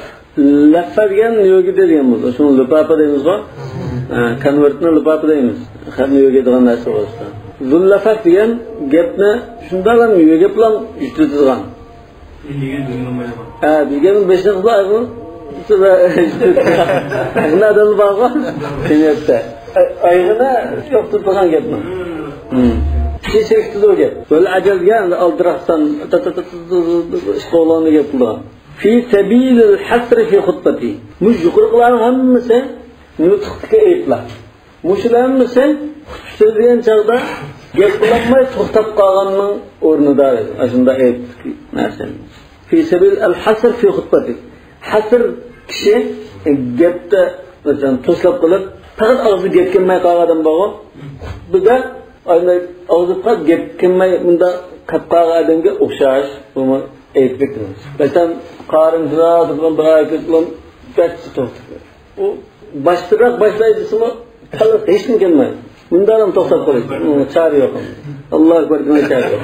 لەفە دېگەن يۆگىدى دېگەن بولىدۇ. شۇڭا لىپاپا دەيمىزغۇ. ھە، كونۋېرتنى لىپاپا دەيمىز. خەتنى يۆگەيدىغان نەرسە بولسا. زۇل لەفەف دېگەن گەپنى شۇنداقلا يۆگەپلا يۈتۈتىدىغان. ھە، بىلگەن بېشىنى قىلسا، ئايىغىنى ئايىغىنى ئادەمدە بارغۇ. جەمئىيەتتە. ئايىغىنى يوقىتىدىغان گەپنى. كىشى چېكىتىدۇ گەپ. ۋەل ئەجەل دېگەن ئالدىراقسان، تا، تا، تا، تا، تا، تا، ئىشقا بولغاندا گەپ قىلىدىغان. في سبيل الحصر في خطبتي. مۇشۇ يۇقىرىقىلارنىڭ ھەممىسى نۇتۇقتىكى ئەيىبلەر. مۇشۇلار ھەممىسى خۇتبە سۆزلىگەن چاغدا گەپ قىلالماي توختاپ قالغاننىڭ ئورنىدا ئاشۇنداق ئەيىبلىك نەرسە. في سبيل الحصر في خطبتي. ھەسر كىشى گەپتە، مەسىلەن، توسلاپ قېلىپ، پەقەت ئاغزىدا گەپ كەلمەي قالغان ئادەم بارغۇ. خۇتبىدە ئاغزىدا گەپ كەلمەي مۇنداق قېلىپ قالغان ئادەمگە ئوخشاش، بۇمۇ ئەيىبلىك. مەسىلەن، قارىن بىلەن بىر ئايەت بىلەن بەك توختىدى. ئۇ باشتىراق باشلاي دېسىمۇ، كاللىسىغا ھېچنېمە كەلمەيدۇ. مۇنداقلا توختاپ قېلىش، ئۇنىڭ چارە يوق. ئاللاھۇ ئەكبەر دېمەي چارە يوق.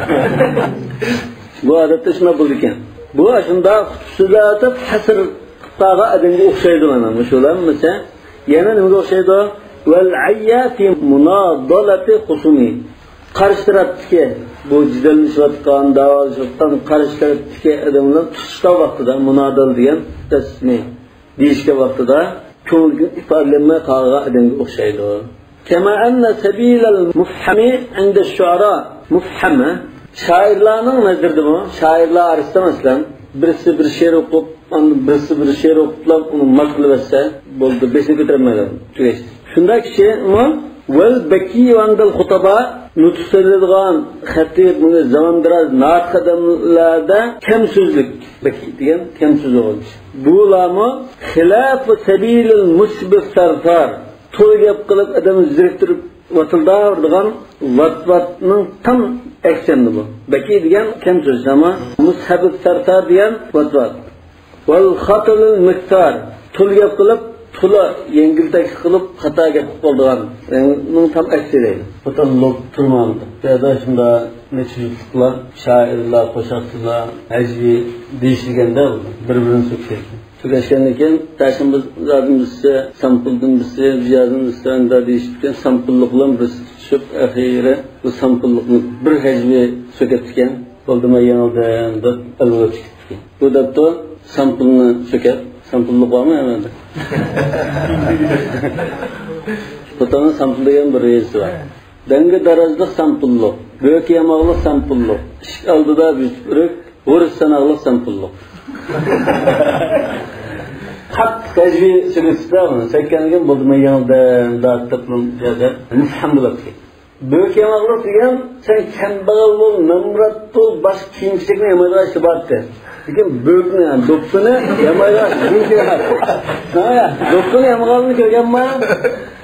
بۇ ئادەتتە شۇنداق بولىدىكەن. بۇ شۇنداق سۆزلەۋاتىپ، ھەسر قىلىپ قالغان ئادەمگە ئوخشايدۇ مانا. مۇشۇلار مېسە، يەنە نېمىگە ئوخشايدۇ؟ ۋەل ئەييا في مناضلة خصومه. قارشى تەرەپتىكى، بۇ جېدەللىشىۋاتقان، داۋالىشىۋاتقان قارشى تەرەپتىكى ئادەم بىلەن تۇتۇشقان ۋاقتىدا، مۇنادىل دېگەن دەسمى دېيىشكەن ۋاقتىدا كۆڭلىدىن ئىپادىلەنمەي قالغان ئادەمگە ئوخشايدۇ. كما أن سبيل المفحم عند الشعراء مفحم. شائىرلارنىڭ نەزىرىدىمۇ، شائىرلار ئارىسىدا مەسىلەن، بىرسى بىر شېئىر ئوقۇپ، ئاندىن بىرسى بىر شېئىر ئوقۇپلا ئۇنى ماس قىلىۋەتسە، بولدى، بېشىنى كۆتۈرەلمەيدۇ، تۈگەشتى. شۇنداق كىشىمۇ ۋەل بەكىي ئەندەل خۇتابا، نۇتۇق سۆزلەيدىغان، خەتىب، بۇنى زامان دىراز ناتىق ئادەملەردە كەم سۆزلۈك، بەكىي دېگەن كەم سۆزلىگەن كىشى. بۇلارمۇ خىلاف سەبىلىل مۇسبىس سەرسار، تولا گەپ قىلىپ ئادەمنى زېرىكتۈرۈپ ۋاتىلداۋېرىدىغان ۋاتۋاتنىڭ تام ئەكسى ئەمدى بۇ. بەكىي دېگەن كەم سۆز، ئەمما مۇسھەبىس سەرسار دېگەن ۋاتۋات. ۋەل خاتىلىل مىقتار. تولا گەپ قىلىپ، تولا يەڭگىلتەكلىك قىلىپ، خاتا گەپ قىلىپ قالىدىغان. يەنى ئۇنىڭ تام ئەكسى دەيدۇ. خوتەن لوپ تۇرمامدۇ. بۇ يەردە شۇنداق نەچچە يۈزلۈكلەر، شائىرلار، قوشاقچىلار، ھەجۋىي دېيىشىدىكەندە، بىر-بىرىنى سۆكۈشەيدۇ. تۈگەشكەندىن كېيىن، تاشنىڭ بىز زادىن بىرسى، سامپۇلدىن بىرسى، زىيادىن بىرسى، ئەندە دېيىشىپكەن، سامپۇللۇق بىلەن بىرسى تۇتۇش تۈپ ئەخىرى بۇ سامپۇللۇقنى بىر ھەجۋى سۆكۈپتىكەن. بولدىمۇ يېڭىلدىم دەپ ئەلۋەتكە كېتىپتىكەن. بۇ دەپتۇ سامپۇلنى سۆكۈپ، سامپۇللۇق بارمۇ ئەمەلدە؟ خوتەننىڭ سامپۇل دېگەن بىر يېزىسى بار. دەڭگە دارازلىق سامپۇللۇق، بۆك ياماقلىق سامپۇللۇق، ئىشىك ئالدىدا بۈتۈرۈك، ھورۇس ساناقلىق سامپۇللۇق. قاتتىق تەجرىبە سۈرۈشتە ئۇنى سەككەنگە بولدىمۇ يېڭىلدىم دەپ تەپلىم يەردە نىسھەم بولاتتى. بۆك ياماقلىق دېگەن، سەن كەمبەغەل بول، نامرات بول، باشقا كىيىم-كېچەكنى يامايدىغان ئىشى بارتى. لېكىن بۆكنى، يەنى دوپپىنى يامايدىغان ئىشى بۆك ياماق. ھە، دوپپىنى يامىغاننى كۆرگەنما؟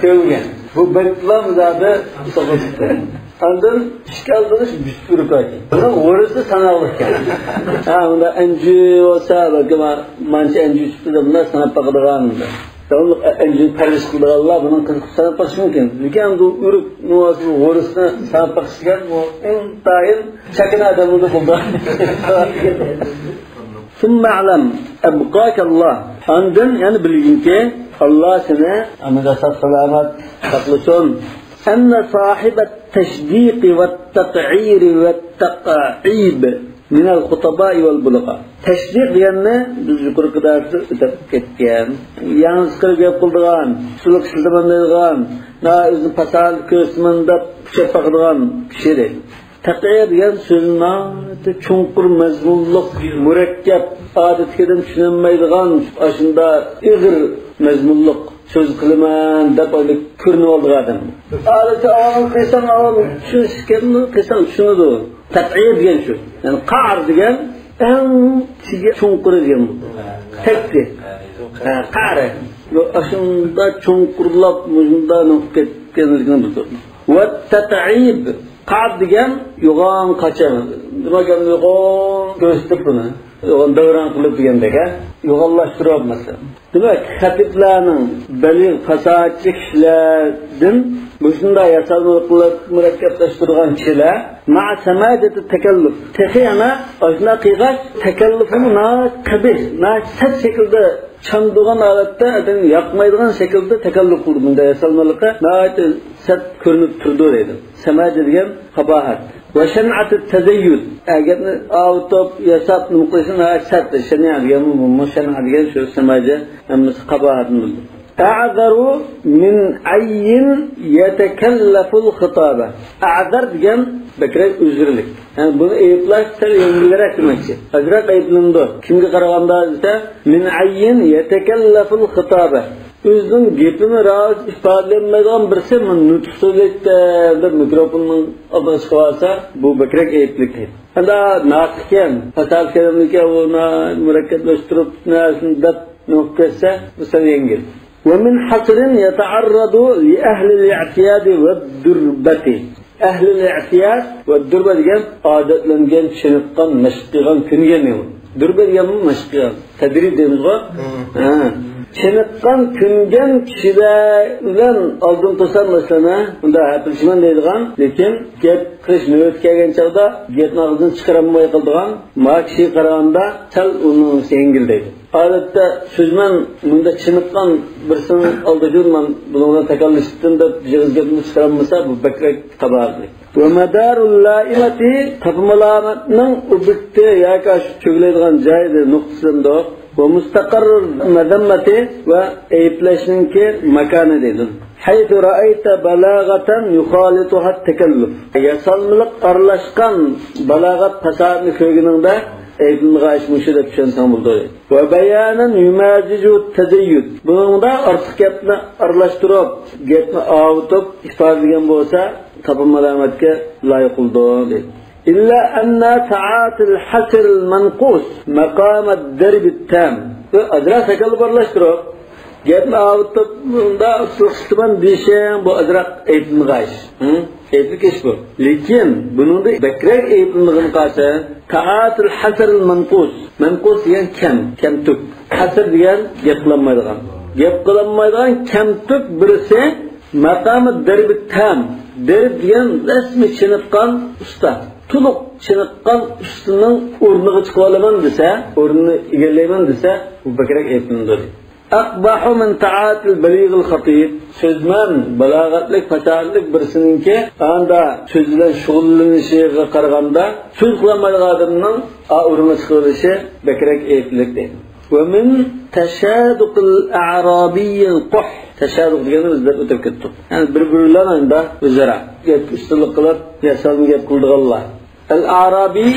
كۆرگەن. بۇ بەكلا زادى سوقۇشتى. ئاندىن ئىشىك ئالدىغا بۈتۈرۈك ئايدى. بۇنىڭ ھورۇسى ساناقلىقكەن. ھە، ئۇندا ئەنجۈ بولسا، بەلكىم مانچە ئەنجۈ چىقتى دەپ، بۇنداق ساناپ باقىدىغان. داۋاملىق ئەنجۈنى پەرۋىش قىلىدىغانلار بۇنىڭ قىزىقىپ ساناپ باقىشى مۇمكىن. لېكىن بۇ ئۆرۈك نۇۋاسى بۇ ھورۇسنى ساناپ باقىش دېگەن، بۇ ئىنتايىن چاكىنا ئادەملەردە بولىدۇ. ثم اعلم أبقاك الله. ئاندىن يەنە بىلگىنكى، ئاللا سېنى ئامىن ساق سالامەت ساقلىسۇن. أن صاحب التشديق والتقعير والتقعيب من الخطباء والبلغاء. تەشدىق دېگەننى بىز يۇقىرىقى دەرستە ئۆتۈپ كەتكەن. ياڭزا قىلىپ گەپ قىلىدىغان، ئۇسسۇللۇق ئىشلىتىمەن دەيدىغان، نا ئۆزىنى پاساھەت كۆرسىتىمەن دەپ كۈچەپ باقىدىغان كىشى دەيدۇ. تەقئىر دېگەن سۆزنى ناھايىتى چوڭقۇر مەزمۇنلۇق، مۇرەككەپ، ئادەتتىكى ئادەم چۈشىنەلمەيدىغان، ئاشۇنداق ئېغىر مەزمۇنلۇق سۆز قىلىمەن دەپ ئانداق كۆرۈنۈۋالىدىغان ئادەم. ئادەتتە ئاۋام قىلساڭ ئاۋام چۈشىنىشكەنمۇ، قىلساڭ چۈشىنىدۇ. تەقئىر دېگەن شۇ. يەنى قەئر دېگەن ئەڭ تېگى چوڭقۇرى دېگەن بولىدۇ. تەكتى. ھە، قەئر. بۇ ئاشۇنداق چوڭقۇرلاپ، مۇشۇنداق نوقۇپ كەتكەنلىكىنى بىلدۈرىدۇ. ۋە تەتئىب. قەئر دېگەن يوغان قاچا. دېمەك، يوغان كۆرسىتىپ بۇنى. يوغان دەۋران قىلىپ دېگەندەك، ھە؟ يوغانلاشتۇرۇپ، مەسىلەن. دېمەك، خەتىپلەرنىڭ بەلىغ پاساھەتچى كىشىلەردىن مۇشۇنداق ياسالمىلىق قىلىپ مۇرەككەپلەشتۈرگەن كىشىلەر مەئە سەمەجەتى تەكەللۇپ. تېخى يەنە ئاشۇنداق قىلغاچ، تەكەللۇپىمۇ ناھايىتى قەبىھ، ناھايىتى سەت شەكىلدە چاندۇرغان ھالەتتە، ئادەم ياقمايدىغان شەكىلدە تەكەللۇپ قىلىدۇ. بۇنداق ياسالمىلىقى ناھايىتى سەت كۆرۈنۈپ تۇرىدۇ دەيدۇ. سەمەجە دېگەن قاباھەت. ۋە شەنئەتۇ تەزەييۇن. ئەگەرنى ئاۋۇتۇپ، ياساپ، نېمە قىلىشنى ناھايىتى سەت. شەنئە دېگەنمۇ، بۇمۇ شەنئە دېگەن شۇ سەمەجە، ھەممىسى قاباھەتنى بىلدى. ئەعزەرۇ مىن ئەييىن يەتەكەللەفۇل خىتابە. ئەعزەر دېگەن بەكرەك ئۆزرىلىك. يەنى بۇنى ئەيىبلەش سەل يەڭگىلرەك دېمەكچى. ئازراق ئەيىبلىنىدۇ. كىمگە قارىغاندا دېسە، مىن ئەييىن يەتەكەللەفۇل خىتابە. ئۆزىنىڭ گېپىنى راۋاج ئىپادىلىيەلمەيدىغان بىرسى، مانا نۇتۇق سۆزلەيتتى دەپ مىكروفوننىڭ ئالدىغا چىقىۋالسا، بۇ بەكرەك ئەيىبلىك. ئەمدى ناتىقكەن، پاساھەت كەلەملىكەن، ئۇنى مۇرەككەپلەشتۈرۈپ نەرسىنى دەپ نېمە قىلىپ كەتسە، بۇ سەل يەڭگىل. ۋە مىن ھەسرىن يەتەئەررەدۇ لىئەھلىل ئىئتىيادى ۋەددۇربەتى. ئەھلىل ئىئتىياد ۋەددۇربە دېگەن ئادەتلەنگەن، چېنىققان، مەشىق قىلغان، كۆنگەن دېگەن. دۇربە دېگەنمۇ مەشىق قىلغان. تەدرىب دەيمىزغۇ. ھە. چېنىققان، كۆنگەن كىشىلەر بىلەن ئالدىن تۇرسام، مەسىلەن، ھە، بۇنداق ھەپىلىشىمەن دەيدىغان، لېكىن گەپ قىلىش نۆۋىتى كەلگەن چاغدا گەپنى ئاغزىدىن چىقىرالماي قالىدىغان، ما كىشىگە قارىغاندا سەل ئۇنىڭ يېڭىل دەيدۇ. ئادەتتە سۆزمەن مۇنداق چېنىققان بىرسىنىڭ ئالدىدا يۈرمەن، بۇنىڭ بىلەن تاكاللىشىپتىم دەپ، يىغىز گەپنى چىقىرالمىسا، بۇ بەكرەك قاباھەتلىك. ۋە مەدارۇل لائىمەتى، تاپا مالامەتنىڭ ئوبيېكتى ياكى ئاشۇ چۆگىلەيدىغان جايى، نۇقتىسىدىن. ۋە مۇستەقەررۇل مەزەممەتى، ۋە ئەيىبلەشنىڭكى ماكانى دەيدۇ. ھەيسۇ رەئەيتە بەلاغەتەن يۇخالىتۇھا تەكەللۇپ. ياسالمىلىق ئارىلاشقان بالاغەت پاساھەتنى كۆرگىنىڭدە، ئەيىبلىنىدىغان ئىش مۇشۇ دەپ چۈشەنسەڭ بولىدۇ. ۋە بەيانەن يۇمازىجۇ تەزەييۇد. بۇنىڭدا ئارتۇق گەپنى ئارىلاشتۇرۇپ، گەپنى ئاۋۇتۇپ ئىپادىلىگەن بولسا، تاپا مالامەتكە لايىق بولىدۇ، دەيدۇ. ئىللا ئەننە تائاتىل ھەسرىل مەنقۇس مەقامەت دەربىت تام. بۇ ئازراق سەكەللە بارلاشتۇرۇپ، گەپنى ئاۋۇتۇپ، بۇندا ئۇسسۇلۇق ئىشلىتىمەن دېيىشىڭ، بۇ ئازراق ئەيىبلىنىدىغان ئىش. ھە؟ ئەيىبلىك ئىش بۇ. لېكىن بۇنىڭدا بەكرەك ئەيىبلىنىدىغىنى قالسا، تائاتىل ھەسرىل مەنقۇس. مەنقۇس دېگەن كەم، كەمتۈك. ھەسر دېگەن گەپ قىلالمايدىغان. گەپ قىلالمايدىغان كەمتۈك بىرسى مەقامى دەربى تام. دەرب دېگەن رەسمىي چېنىققان ئۇستا. تولۇق چېنىققان ئۇستىنىڭ ئورنىغا چىقىۋالىمەن دېسە، ئورنىنى ئىگىلەيمەن دېسە، بۇ بەكرەك ئەيىبلىنىدۇ. أقبح من تعاطي البليغ الخطيب. سۆزمەن، بالاغەتلىك، پاساھەتلىك بىرسىنىڭكى ئاندا سۆز بىلەن شۇغۇللىنىشىغا قارىغاندا، سۆز قىلالمايدىغان ئادەمنىڭ ئا ئورۇنغا چىقىۋېلىشى بەكرەك ئەيىبلىك دەيدۇ. ومن تشادق الأعرابي القح. تەشادۇق دېگەننى بىز دەپ ئۆتۈپ كەتتۇق. يەنى بىر-بىرى بىلەن ئاندا ئۆزئارا گەپ ئۈستۈنلۈك قىلىپ، ياسالما گەپ قىلىدىغانلار. ئەل ئارابىي،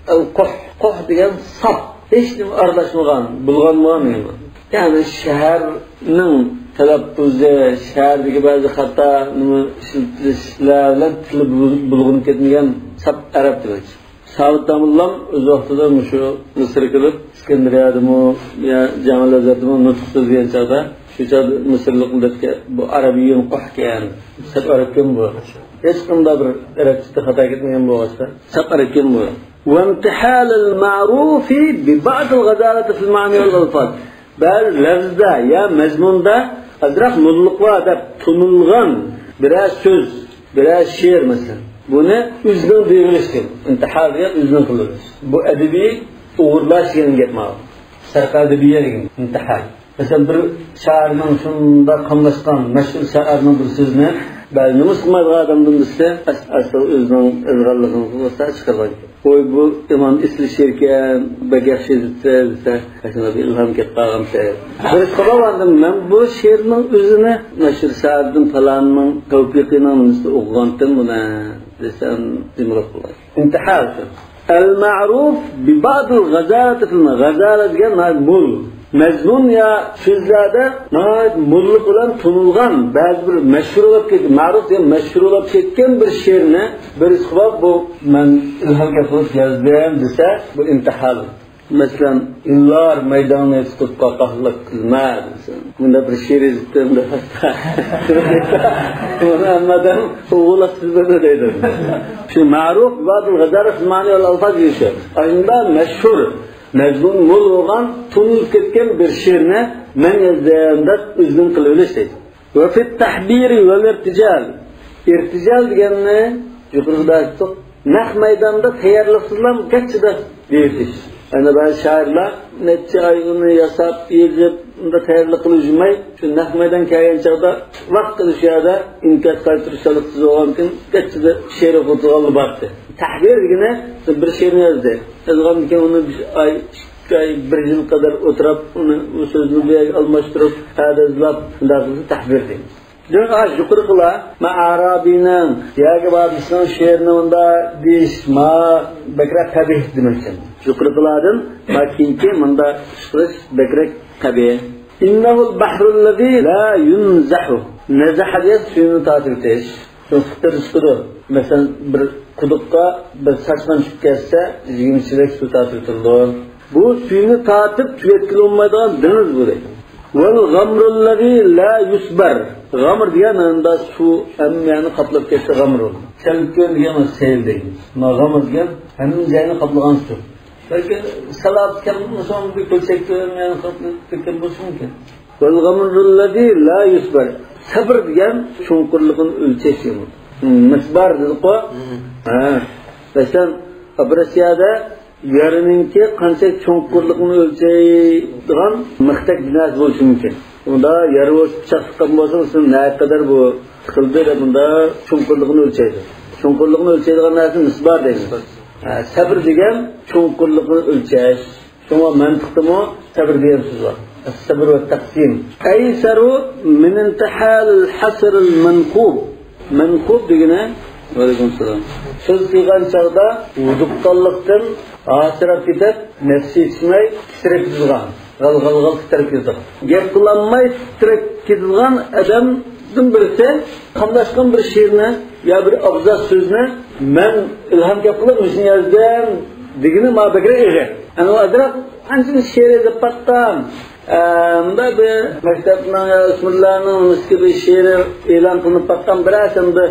ئەل قۇھ. قۇھ دېگەن ساپ. ھېچنېمە ئارىلاشمىغان، بۇلغانمىغان نېمە. يەنى شەھەرنىڭ تەلەپپۇزى، شەھەردىكى بەزى خاتا نېمە ئىشلىتىلىشلەر بىلەن تىلى بۇل-، بۇلغىنىپ كەتمىگەن ساپ ئەرەب تىلى. سابىت داموللام ئۆز ۋاقتىدا مۇشۇ مىسىرغا كېلىپ، ئىسكەندەرىيەدىمۇ، يا جامىل ئەزھەردىمۇ نۇتۇق سۆزلىگەن چاغدا، شۇ چاغدا مىسىرلىقلار دەپتىكەن، بۇ ئەرەبىيۇن قۇھ ئىكەن. ساپ ئەرەبكەن بۇ. ھېچقانداق بىر ئەرەبچىدە خاتا كەتمىگەن بولغاچقا، ساپ ئەرەبكەن بۇ. وامتحال المعروف ببعض الغزالة في المعاني والألفاظ. بەزى لەۋزدە يا مەزمۇندا ئازراق موللۇق بار دەپ تونۇلغان بىرەر سۆز، بىرەر شېئىر مەسىلەن، بۇنى ئۆزىنىڭ دېيىۋېلىش دەيدۇ. ئىنتىھال دېگەن ئۆزىنىڭ قىلىۋېلىش. بۇ ئەدەبىي ئوغرىلاش دېگەن گەپ ماۋۇ. سەرقە ئەدەبىيە دېگەن ئىنتىھال. مەسىلەن، بىر شائىرنىڭ شۇنداق قاملاشقان مەشھۇر شائىرنىڭ بىر سۆزىنى بەزى نومۇس قىلمايدىغان ئادەمدىن بىلسە، ئەس-، ئەسلى ئۆزىنىڭ يازغانلىقىنى بولسا چىقارغان گەپ. ۋوي، بۇ ئىمام ئېسىل شېئىركەن، بەك ياخشى يېزىپسىز دېسە، قايسىڭلار بىر ئىلھام كەپ قالغانتى. بىرسى قاپاپ ئاندىن، مەن بۇ شېئىرنىڭ ئۆزىنى مەشھۇر شائىردىن پالاننىڭ تەۋپىقىنىڭ نېمىسىدە ئوقۇغانتىم بۇنى دېسەم، جىمراپ قالغان. ئىنتىھال. المعروف ببعض الغزالة في الم-، غزالة دېگەن ناھايىتى مول. مەزمۇن يا سۆزلەردە ناھايىتى موللۇق بىلەن تونۇلغان، بەزى بىر مەشھۇر بولۇپ كەتكەن، مەرۇف دېگەن مەشھۇر بولۇپ كەتكەن بىر شېئىرنى بىرسى قىلىپ، بۇ مەن ئىلھام كەپ قىلىپ يازدىم دېسە، بۇ ئىنتىھال. مەسىلەن، ئىللار مەيداننى تۇتۇپ قاقاھلىق قىلما دېسە، مۇنداق بىر شېئىر يېزىپتىم دەپ. بۇنى ھەممە ئادەم ئوغۇللۇق سۆزلىرى دەيدۇ. شۇ مەرۇف بىبعض الغزالة في المعاني والألفاظ دېيىشى. ئاشۇنداق مەشھۇر، مەزمۇنى مول بولغان، تونۇلۇپ كەتكەن بىر شېئىرنى مەن يازدىم دەپ ئۆزىنىڭ قىلىۋېلىش دەيدۇ. وفي التحبير والارتجال. ئىرتىجال دېگەننى يۇقىرىدا ئېيتتۇق. نەق مەيداندا تەييارلىقسىزلا گەچچىدە دېيىش. يەنە بەزى شائىرلار نەچچە ئاي ئۇنى ياساپ، يېزىپ، ئۇندا تەييارلىق قىلىپ يۈرمەي، شۇ نەق مەيدان كەلگەن چاغدا ۋاقتىدا شۇ يەردە ئىنكاس قايتۇرۇش تاللىقسىز بولغاندىكىن گەچچىدە شېئىر ئوقۇتۇلغانلار بارتى. تەھبىر دېگىنى بىر شېئىرنى يازدى. يازغاندىن كېيىن ئۇنى بىر ئاي، ئىككى ئاي، بىر يىل قەدەر ئولتۇرۇپ، ئۇنى، ئۇ سۆزنى بۇ يەرگە ئالماشتۇرۇپ، ئەدەزلاپ، شۇنداق قىلسا تەھبىر دەيمىز. دېمەك، ھازىر يۇقىرىقىلار، ما ئارابىينىڭ ياكى بابىسىنىڭ شېئىرىنى مۇنداق دېيىش، ما بەكرەك قەبىھ دېمەكچى. يۇقىرىقىلاردىن ما كېيىنكى مۇنداق ئىش قىلىش بەكرەك قەبىھ. إنه البحر الذي لا ينزح. نەزەھە دېگەن سۈيىنى تارتىۋېتىش. شۇ خىتىر چىقىدۇ. مەسىلەن، بىر قۇدۇققا بىر چاشقان چۈشۈپ كەتسە، يىگىرمە چېلەك سۇ تارتىۋېتىلىدۇ. بۇ سۈيىنى تارتىپ تۈگەتكىلى بولمايدىغان دېڭىز بۇ دەيدۇ. والغمر الذي لا يصبر. غامر دېگەن ئاندا سۇ ھەممە يەرنى قاپلاپ كەتسە غامر بولىدۇ. سەلكۆن دېگەن سېيىل دەيمىز. مانا غامر دېگەن ھەممە جاينى قاپلىغان سۇ. بەلكى سەل ئارتىق كەلگەن بولسا، بىر كۆلچەكتە ھەممە يەرنى قاپلاپ كەتكەن بولۇشى مۇمكىن. والغمر الذي لا يصبر. سەبر دېگەن چوڭقۇرلۇقىنى ئۆلچەش دېگەن. مىسبار دېدۇققۇ. ھە. مەسىلەن، ئوپېراتسىيەدە يارىنىڭكى قانچە چوڭقۇرلۇقىنى ئۆلچەيدىغان مىختەك بىناسى بولۇشى مۇمكىن. ئۇندا يارا بولسا، پىچاق تىققان بولسا، ئۇنىڭ نەقەدەر بۇ تىقىلدى دەپ، ئۇندا چوڭقۇرلۇقىنى ئۆلچەيدۇ. چوڭقۇرلۇقىنى ئۆلچەيدىغان نەرسىنى مىسبار دەيمىز. ھە، سەبر دېگەن چوڭقۇرلۇقنى ئۆلچەش. شۇڭا مەنتىقتىمۇ سەبر دېگەن سۆز بار. الصبر والتقسيم. أيسر من انتحال الحصر المنكوب. مەنكۇب دېگىنى، ۋەئەلەيكۇم سالام، سۆز قىلغان چاغدا ھودۇققانلىقتىن ھاسىراپ كېتىپ، نەپسى يېتىشمەي تىترەپ كېتىدىغان، غال-غال-غال تىترەپ كېتىدىغان. گەپ قىلالماي تىترەپ كېتىدىغان ئادەمدىن بىرسى قاملاشقان بىر شېئىرنى يا بىر ئابزاس سۆزنى مەن ئىلھام كەپ قىلىپ مۇشۇنى يازدىم دېگىنى ماڭا بەكرەك ئېغىر. ئەنە ئۇ ئازراق قانچىلىك شېئىر يېزىپ باققان. ئە، مۇنداق بىر مەكتەپنىڭ يا ئۆسمۈرلەرنىڭ نېمىسىگە بىر شېئىرى ئېلان قىلىنىپ باققان بىرەرسى ئەمدى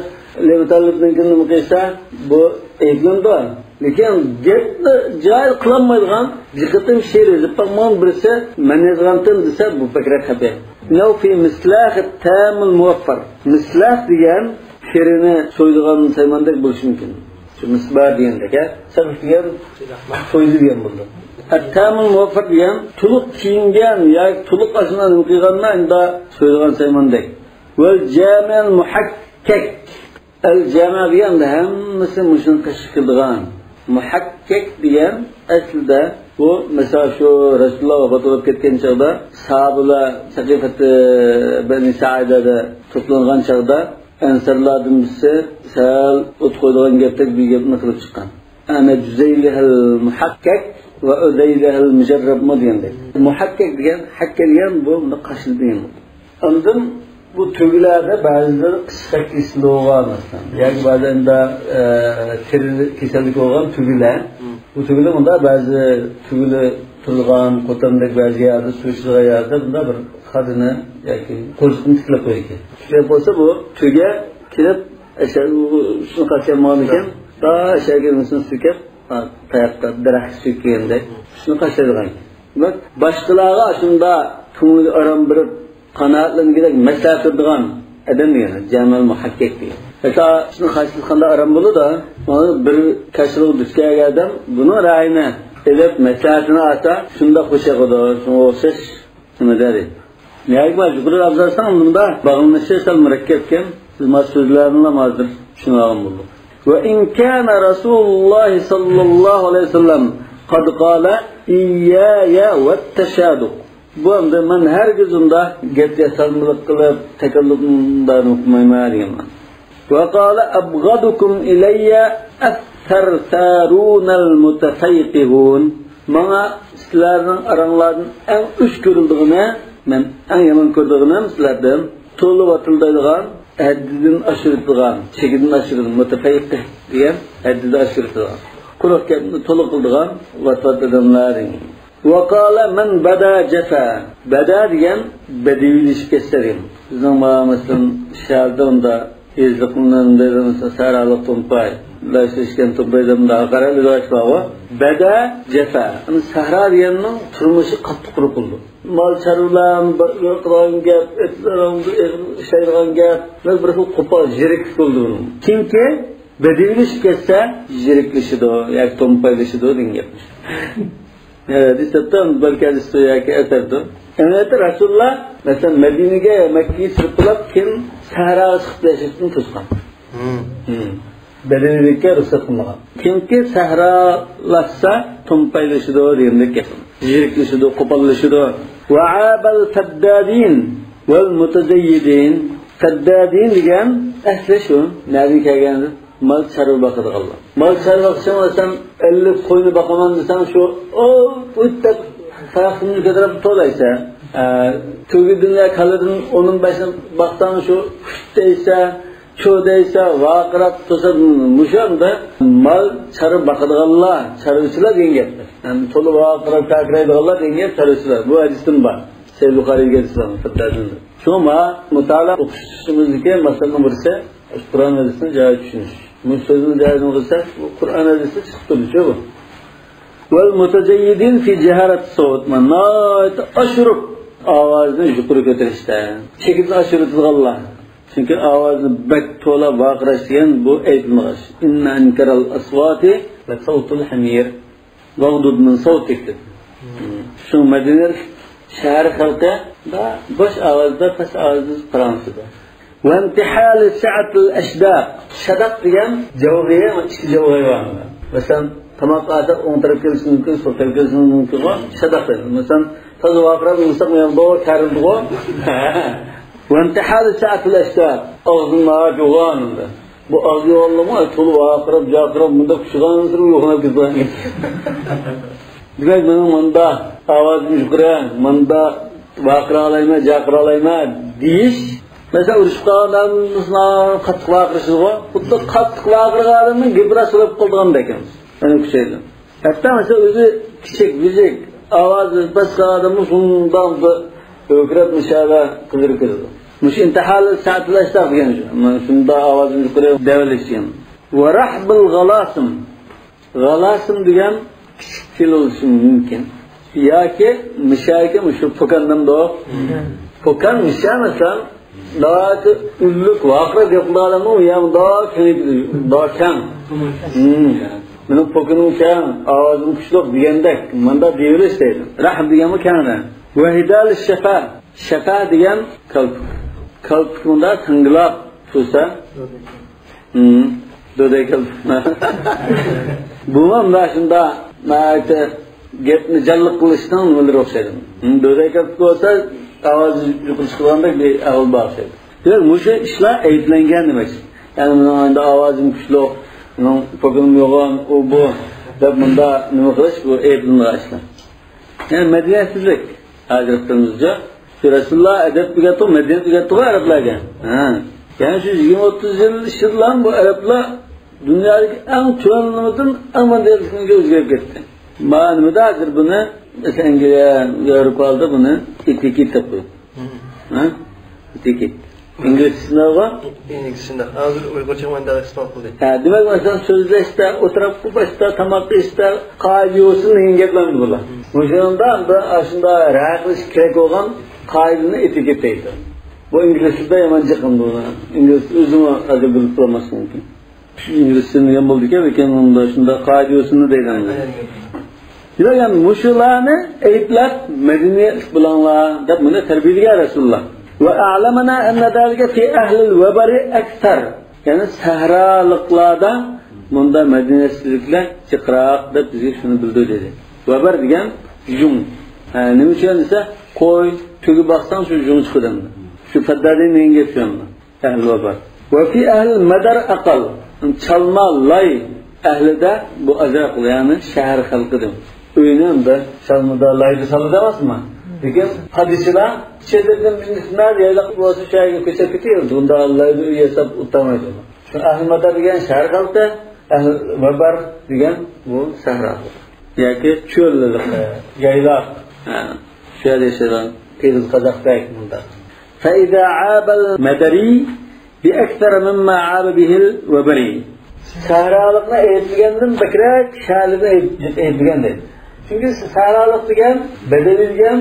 لېۋىتالىپنىڭكىنى نېمە قىلسا، بۇ ئەيىبلىنىدۇ. لېكىن گەپنى جايىدا قىلالمايدىغان، بىر قېتىم شېئىر يېزىپ باقمىغان بىرسى، مەن يازغانتىم دېسە، بۇ بەكرەك خەتەر. إنه في مصلاح التام الموفر. مىسلاھ دېگەن تېرىنى سويىدىغان سايماندەك بولۇشى مۇمكىن. مىسباھ دېگەندەك، ھە؟ سەقف دېگەن سويدى دېگەن بولىدۇ. ئەتتەمۇل مۇۋەففەق دېگەن تولۇق كىيىنگەن ياكى تولۇق ئاشۇنداق نېمە قىلغاندا ئەمدى سويىدىغان سايماندەك. ۋەل جامىئەل مۇھەككەك. ئەل جامىئە دېگەندە ھەممىسى مۇشۇنى تەشكىل قىلىدىغان. مۇھەككەك دېگەن ئەسلىدە بۇ، مىسال، شۇ رەسۇلۇللا ۋاپات بولۇپ كەتكەن چاغدا ساھابىلەر سەقىفەتى بەنى سائىدەدە توپلانغان چاغدا ئەنسارلاردىن بىرسى سەل ئوت قويىدىغان گەپتەك بىر گەپنى قىلىپ چىققان. ئەنە جۇزەيلىھەل مۇھەككەك ۋە ئۇزەيلىھەل مۇجەررەبمۇ دېگەندەك. مۇھەككەك دېگەن، ھەككە دېگەن بۇ، بۇنى قاشلىدى دېگەن. ئاندىن بۇ تۈگىلەردە بەزىلىرى قىچىشقاق كېسىلى بولغان، مەسىلەن، ياكى بەزىدە، ئە، تېرە كېسەللىك بولغان تۈگىلەر. بۇ تۈگىلەر مۇنداق بەزى تۈگىلى تۇرىدىغان، قوتاندەك بەزى يەردە، سۇ ئىچىدىغان يەردە بۇنداق بىر خادىنى ياكى قوزۇقنى تىكلەپ قويىدىكەن. تىكلەپ قويسا بۇ تۈگە كېلىپ، ئەشە-، ئۇ شۇنى قاچىيالمىغان ئىكەن، تا ئەشەگە نېمىسىنى سۆكۈپ، ھا، تاياقتا دەرەخكە سۆككەندەك شۇنى قاچىلايدىغان ئىكەن. دېمەك، باشقىلارغا شۇنداق كۆڭلىگە ئارام بېرىپ، قانائەتلەنگۈدەك مەسلىھەت بېرىدىغان ئادەم دېگەن، جامىئەل مۇھەككەك دېگەن. مەسىلەن، شۇنى قاچىلىتقاندا ئارام بولىدۇ. مانا بىر كاشىلىغا دۇچ كەلگەن ئادەم بۇنىڭ رايىنى ئېلىپ، مەسلىھەتىنى ئالسا، شۇنداق خۇش ياقىدۇ. شۇنىڭغا ئوخشاش نېمە دەيدۇ. نېمە يۈقىرى ئابزارساڭ، بۇندا باغلىنىشى سەل مۇرەككەپكەن. بىز مانا سۆزلەرنىلا ھازىر چۈشىنىۋالغان بولدۇق. وإن كان رسول الله صلى الله عليه وسلم قد قال إياي والتشادق. بۇ ئەمدى مەن ھەرگىز ئۇنداق گەپ ياسالمىلىق قىلىپ، تەكەللۇپنى ئۇنداق قىلمايمەن دېگەن مەن. وقال أبغضكم إلي الثرثارون المتفيهقون. ماڭا سىلەرنىڭ ئاراڭلاردىن ئەڭ ئۆچ كۆرۈلىدىغىنى، مەن ئەڭ يامان كۆرىدىغىنىم سىلەردىن تولا ۋاتىلدايدىغان، ھەددىدىن ئاشىرىدىغان، چېكىدىن ئاشىرىدىغان، مۇتەفەيقىھ دېگەن ھەددىدىن ئاشىرىدىغان، قۇرۇق گەپنى تولا قىلىدىغان ۋات-ۋات ئادەملەر. وقال من بدا جفا. بەدا دېگەن بەدىۋىلىشىپ كەتسە دېگەن. بىزنىڭ، مەسىلەن، شەھەردە ئۇنداق يېزىلىقنىڭ، مەسىلەن، سەھرالىق تومپاي، لاشلىشكەن تومپاي دەپ مۇنداق ھاقارەت بىلدۈرۈش بارغۇ. بەدا جەفا. يەنى سەھرا دېگەننىڭ تۇرمۇشى قاتتىق قۇرۇق بولىدۇ. مال چارۋىلارنى بىر قىلغان گەپ، ئېتىزلارنى ئىشلەيدىغان گەپ، بىر، بىر خىل قوپال، يىرىك بولىدۇ بۇنىڭ. كىمكى بەدىۋىلىشىپ كەتسە، يىرىكلىشىدۇ ياكى تومپايلىشىدۇ دېگەن گەپ. ھە، دېسەپتۇ، بەلكى ھەدىستۇ ياكى ئەسەردۇ. ئەمەلىيەتتە رەسۇلۇللا، مەسىلەن، مەدىنىگە، مەككىگە چىقىپ بولاپ، كېيىن سەھراغا چىقىپ ياشاشتىن توسقان. مم. مم. بەدىۋىلىككە رۇخسەت قىلمىغان. كىمكى سەھرالاشسا، تومپايلىشىدۇ دېگەندەك گەپ. يىرىكلىشىدۇ، قوپاللىشىدۇ. وعاب الفدادين والمتزيدين. فدادين دېگەن ئەسلى شۇ، نەدىن كەلگەن؟ مال چارۋا باقىدىغانلار. مال چارۋا باقساڭ، مەسىلەن، ئەللىك قوينى باقىمەن دېسەڭ، شۇ، ئو، ئۇ دەپ تاياقنى كۆتۈرۈپ توۋلايسەن. ئە، تۆگىدىن يا كالىدىن ئوننىڭ بەشىنى باقساڭ، شۇ، كۈت دەيسەن، چۇ دەيسەن، ۋارقىراپ تۇرسا، مۇشۇ ئەمدى مال چارۋا باقىدىغانلار، چارۋىچىلار دېگەن گەپتۇر. يەنى تولا ۋارقىراپ كاكىرايدىغانلار دېگەن گەپ چارۋىچىلار. بۇ ھەدىستىن بار. سەھىھ بۇخارىي ھەدىسى بار. شۇڭا مۇتالىئە ئوقۇش چۈشىمىزدىكى مەسىلىنىڭ بىرسى، قۇرئان ھەدىسنى جايىدا چۈشىنىش. مۇشۇ سۆزنى جايىدا قىلساق، بۇ قۇرئان ھەدىستە چىقىپ تۇرىدۇ بۇ. والمتزيدين في جهارة الصوت. مانا ناھايىتى ئاشۇرۇپ ئاۋازنى يۇقىرى كۆتۈرۈشتە. چېكىدىن ئاشۇرۇۋېتىدىغانلار. چۈنكى ئاۋازنى بەك تولا ۋارقىراش دېگەن بۇ ئەيىبلىنىدىغان ئىش. إن أنكر الأصوات لصوت الحمير. واغضض من صوتك دېدى. شۇ مەدىنە شەھەر خەلقى بوش ئاۋازدا، پەس ئاۋازدا پاراڭلىشىدۇ. وانتحال سعة الأشداق. شاداق دېگەن جاۋغىيە، ئىككى جاۋغىيە بار. مەسىلەن، تاماق ئاساق ئوڭ تەرەپكە كېلىشى مۇمكىن، سول تەرەپكە كېلىشى مۇمكىن. شاداق دەيدۇ. مەسىلەن، تازا ۋارقىراپ يۇمشاق يەمدۇ، كەرىلدىغۇ. وانتحال سعة الأشداق. ئاغزىنى ناھايىتى يوغان. بۇ ئاغزى يوغانلىقمۇ، تولا ۋارقىراپ، جارقىراپ، مۇنداق كۈچىگەنسېرى يوغىناپ كېتىدىغان. دېمەك، مېنىڭ مۇنداق ئاۋازىم يۇقىرى، مۇنداق ۋارقىرالايمەن، جارقىرالايمەن دېيىش. مەسىلەن، ئۇرۇشۇپ قالغان ئادەم قاتتىق ۋارقىرىشىدىغۇ. خۇددى قاتتىق ۋارقىرىغان ئادەمنىڭ گېپى راست بولۇپ قالىدىغاندەك. يەنە كۈچەيدۇ. ھەتتا مەسىلەن، ئۆزى كىچىك، ۋىجىك، ئاۋازى پەس قالغان ئادەممۇ شۇنداق بىر ئۆكرەپ مۇشۇنداق قىزىرىپ كېتىدۇ. مۇشۇ ئىنتىھال سەتلەشتاق دېگەن شۇ. مانا شۇنداق ئاۋازىنى يۇقىرى دەۋېلىش دېگەن. ۋە رەھبىل غالاسىم. غالاسىم دېگەن كىچىك پىل بولۇشى مۇمكىن. ياكى مىشاكى مۇشۇ پوكان دەمدۇ؟ پوكان مىشا مەسىلەن، ناھايىتى ئۈنلۈك، ۋارقىراپ گەپ قىلىدىغان ئادەمنىڭ يا مۇنداق كېڭىيىپ، مۇنداق كەڭ. ھىم. مېنىڭ پوكىنىم كەڭ، ئاۋازىم كۈچلۈك دېگەندەك، مۇنداق دېيىۋېلىش دەيدۇ. رەھىم دېگەنمۇ كەڭ. وهدال الشفا. شەفا دېگەن كالپۇك. كالپۇك مۇنداق تىڭگىلاپ تۇرسا. ھىم. دۆدەي كالپۇك. بۇمۇ مۇنداق شۇنداق ناھايىتى گەپنى جانلىق قىلىشنىڭ نېمىلىرى ئوخشايدۇ. ھىم، دۆدەي كالپۇك بولسا ئاۋازى يۇقىرى چىقىدىغاندەك بىر ئەھۋال بار ئوخشايدۇ. دېمەك، مۇشۇ ئىشلار ئەيىبلەنگەن دېمەك. يەنى مېنىڭ ئەمدى ئاۋازىم كۈچلۈك، مېنىڭ پوكىنىم يوغان، ئۇ بۇ دەپ مۇنداق نېمە قىلىش، بۇ ئەيىبلىنىدىغان ئىشلار. يەنى مەدەنىيەتسىزلىك. ھازىر قىلىمىزچە، شۇ رەسۇلۇللا ئەدەپ ئۆگەتتى، مەدەنىيەت ئۆگەتتى ئەرەبلەرگە. ھە. يەنى شۇ يىگىرمە ئوتتۇز يىل ئىچىدىلا بۇ ئەرەبلەر دۇنيادىكى ئەڭ تۆۋەنلىرىدىن ئەڭ مەدەنىيەتلىكلىككە ئۆزگىرىپ كەتتى. مانا نېمىدە ھازىر بۇنى، مەسىلەن، ئەنگلىيە، ياۋروپادا بۇنى ئېتىكېت دەپ قويىدۇ. ھە؟ ئېتىكېت. ئىنگلىزچىسىنىغۇ؟ ئىنگلىزچىسىنى. ھازىر ئۇيغۇرچە مانا ئىستېمال قىلدى. ھە، دېمەك، مەسىلەن، سۆزلەشتە، ئوتۇرۇپ باشتا، تاماق يېيىشتە، قائىدە يوسۇن دېگەن گەپلەرنى بۇلار. مۇشۇندا بىر ئاشۇنداق رەھەت قىلىش كېرەك بولغان قائىدىنى ئېتىكېت دەيدۇ. بۇ ئىنگلىز تىلىدا يامان جىق بۇ. ئىنگلىز ئۆزىمۇ ھازىر بىلىپ بولماسلىقى مۇمكىن. ئىنگلىزچىدىن يەم بولىدىكەن، لېكىن ئۇندا شۇنداق قائىدە يوسۇننى دەيدۇ. ياق، يەنى مۇشۇلارنى ئەيىبلەپ، مەدەنىيەتلىك بولۇڭلار دەپ مۇنى تەربىيەلىگەن رەسۇلۇللا. وأعلمنا أن ذلك في أهل الوبر أكثر. يەنى سەھرالىقلاردا مۇندا مەدەنىيەتسىزلىكلەر جىقراق دەپ بىزگە شۇنى بىلدۈردى دېدى. ۋەبەر دېگەن يۇڭ. ھە، نېمە ئۈچۈن دېسە، قوي، تۆگە باقساڭ شۇ يۇڭ چىقىدۇ. شۇ پەددادىن نېگەن گەپ شۇ. ئەھلى ۋەبەر. وفي أهل المدر أقل. چالما، لاي ئەھلىدە بۇ ئازراق، يەنى شەھەر خەلقىدىن. ئۆينى ئەمدى چالمىدا، لايدا سالىدۇ ئەمەسمۇ؟ لېكىن پادىچىلار شەھەردىن مىنىسىنە يايلاق بولسا شۇ يەرگە كۆچۈپ كېتىدۇ. بۇندا لايدا ئۆي ياساپ ئولتۇرمايدۇ. شۇ ئەھلى مەدەر دېگەن شەھەر خەلقى، ئەھلى ۋەبەر دېگەن بۇ سەھرا. ياكى چۆل، يايلاق. ھە. شۇ يەردە ياشايدىغان قىرغىز قازاقتەك مۇنداق. فإذا عاب المدري بأكثر مما عاب به الوبري. سەھرالىقنى ئەيىبلىگەندىن بەكرەك شەھەرلىكنى ئەيىب-، ئەيىبلىگەن دەيدۇ. چۈنكى سەھرالىق دېگەن، بەدەۋى دېگەن،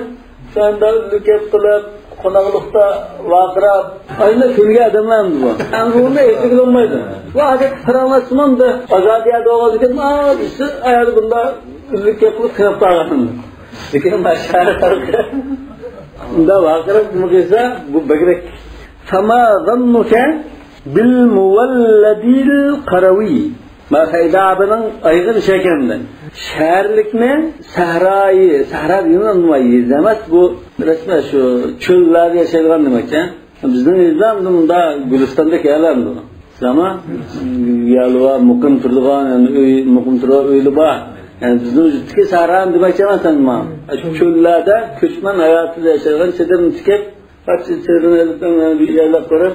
شۇنداق لۈكەپ قىلىپ، قوناقلىقتا ۋارقىراپ، ئاينا كۈلگەن ئادەملەر ئەمدى بۇ. ئەمدى ئۇنى ئېيتقىلى بولمايدۇ. بۇ ئادەتتە پىرانلاشسىمۇ ئازادە يەردە بولغاندىكىن، ئا، بىرسى ئايالى بۇنداق لۈكەپ قىلىپ قېنىپ قالغان. لېكىن ماشائىر خەلقى ئۇنداق ۋارقىراپ نېمە قىلسا، بۇ بەكرەك. فما ظنك بالمولد القروي. مانا سەئىدابىنىڭ ئايىغى نىشانكەندە. شەھەرلىكنى سەھرايى، سەھرا دېگىنى ئۇنداق يېزا ئەمەس، بۇ رەسمەن شۇ چۆللەردە ياشايدىغان دېمەكچى. بىزنىڭ يېزىلار ئەمدى مۇنداق گۈلىستاندەك يەرلەر ئەمدى. سىلەرمۇ يەرلى بار، مۇقىم تۇرىدىغان، يەنى ئۆي، مۇقىم تۇرىدىغان ئۆيلىرى بار. يەنى بىزنىڭ يۇرتتىكى سەھرانى دېمەكچى ئەمەس ئەمما. شۇ چۆللەردە كۆچمەن ھاياتىدا ياشايدىغان چېدىرنى تىكىپ، پارچە چېدىرنى ئېلىپ، بىر يەرلەپ قويۇپ،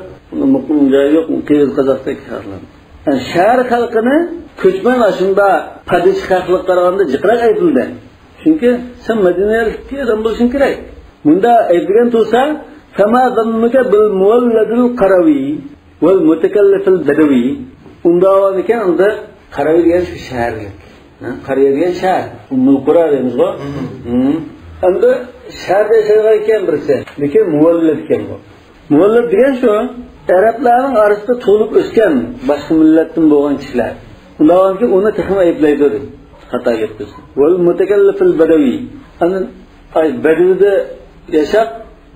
مۇقىم جايى يوق، قىرغىز قازاقتەك خەقلەر. يەنى شەھەر خەلقىنى كۆچمەن ئاشۇنداق پادىچى خەقلىككە قارىغاندا جىقراق ئەيىبلىدى. چۈنكى سەن مەدەنىيەتلىك ئادەم بولۇشۇڭ كېرەك. مۇنداق ئەيىبلىگەن تۇرسا، فما ظنك بالمولد القروي والمتكلف البدوي. ئۇنداق بولغانىكەن، ئەمدى قەروى دېگەن شۇ شەھەرلىك. ھە، قەريە دېگەن شەھەر. ئۇممۇل قۇرا دەيمىزغۇ. ھىم. ئەمدى شەھەردە ياشايدىغان ئىكەن بىرسى. لېكىن مۇۋەللىد ئىكەن بۇ. مۇۋەللىد دېگەن شۇ، ئەرەبلەرنىڭ ئارىسىدا تۇغۇلۇپ ئۆسكەن باشقا مىللەتتىن بولغان كىشىلەر. ئۇنداق بولغاندىكىن ئۇنى تېخىمۇ ئەيىبلەيدۇ دېدى. خاتا گەپ قىلسا. ۋەل مۇتەكەللىفىل بەدەۋى. ئەنە، ئاي، بەدىۋىدە ياشاپ،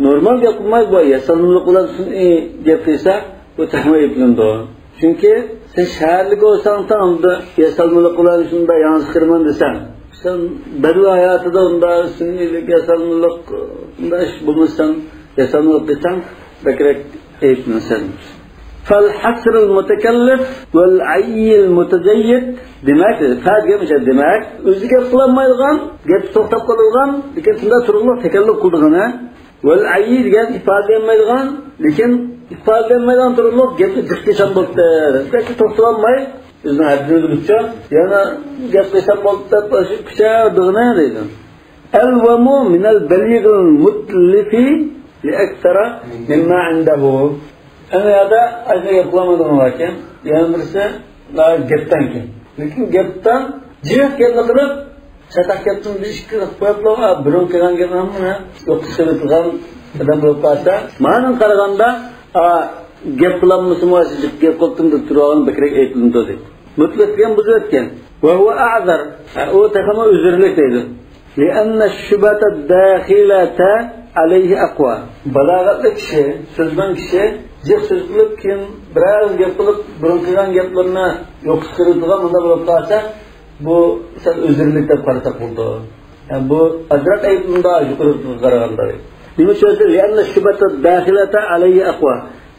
نورمال گەپ قىلماي، بۇ ياسالمىلىق بىلەن سۈنئىي گەپ قىلسا، بۇ تېخىمۇ ئەيىبلىنىدۇ. چۈنكى سەن شەھەرلىك بولساڭ، تاڭدا ياسالمىلىق بىلەن شۇنداق ياڭزا چىقىرىمەن دېسەڭ، سەن بەدىۋە ھاياتىدا ئۇنداق سۈنئىيلىك، ياسالمىلىق، ئۇنداق ئىش بولمىسا، سەن ياسالمىلىق قىلساڭ، بەكرەك ئەيىبلىنىسەن. فالحصر المتكلف والعي المتزيد. دېمەك، فا دېگەن مۇشۇ، دېمەك، ئۆزى گەپ قىلالمايدىغان، گەپتە توختاپ قالىدىغان، لېكىن شۇنداق تۇرۇقلۇق تەكەللۇپ قىلىدىغىنى. ۋەل ئەيي دېگەن ئىپادىلىيەلمەيدىغان، لېكىن ئىپادىلىيەلمەيدىغان تۇرۇقلۇق گەپنى جىق قىلسام بولدى. بەككە توختىلالماي، ئۆزىنىڭ ھەددىنى بىلىپچۇ، يەنە گەپ قىلسام بولدى دەپ، ئاشۇ كۈچەدىغىنى دەيدۇ. ألوم من البليغ المتلف لأكثر مما عنده. ئەنە يەردە ئاشۇ گەپ قىلالمايدىغان باركەن، يەنە بىرسى ناھايىتى گەپدانكەن. لېكىن گەپدان جىق گەپنى قىلىپ، چاتاق گەپتىن بىر ئىككى قىلىپ قويۇپلا، بۇرۇن قىلغان گەپنى ھەممىنى يوققا چىقىرىدىغان ئادەم بولۇپ قالسا، ماڭا قارىغاندا، ئا، گەپ قىلالمىسىمۇ، شۇ گەپ قىلىپتىمۇ دەپ تۇرۇۋالغان بەكرەك ئەيىبلىنىدۇ دەيدۇ. مۇتلەق دېگەن بۇزۇۋەتكەن. ۋە ھۇۋە ئەئزەر. ھە، ئۇ تېخىمۇ ئۆزرىلىك دەيدۇ. لىئەننە شۇبھەتە داخىلەتە ئەلەيھى ئەقۋا. بالاغەتلىك كىشى، سۆزمەن كىشى جىق سۆز قىلىپ، كېيىن بىرەر گەپ قىلىپ، بۇرۇن قىلغان گەپلىرىنى يوققا چىقىرىدىغان، مۇنداق بولۇپ قالسا، بۇ سەل ئۆزرىلىك دەپ قارىساق بولىدۇ. يەنى بۇ ئازراق ئەيىبلىنىدۇ يۇقىرىقىغا قارىغاندا. نېمە ئۈچۈن دېسە، لىئەننە شۇبھەتە داخىلەتە ئەلەيھى ئەقۋا.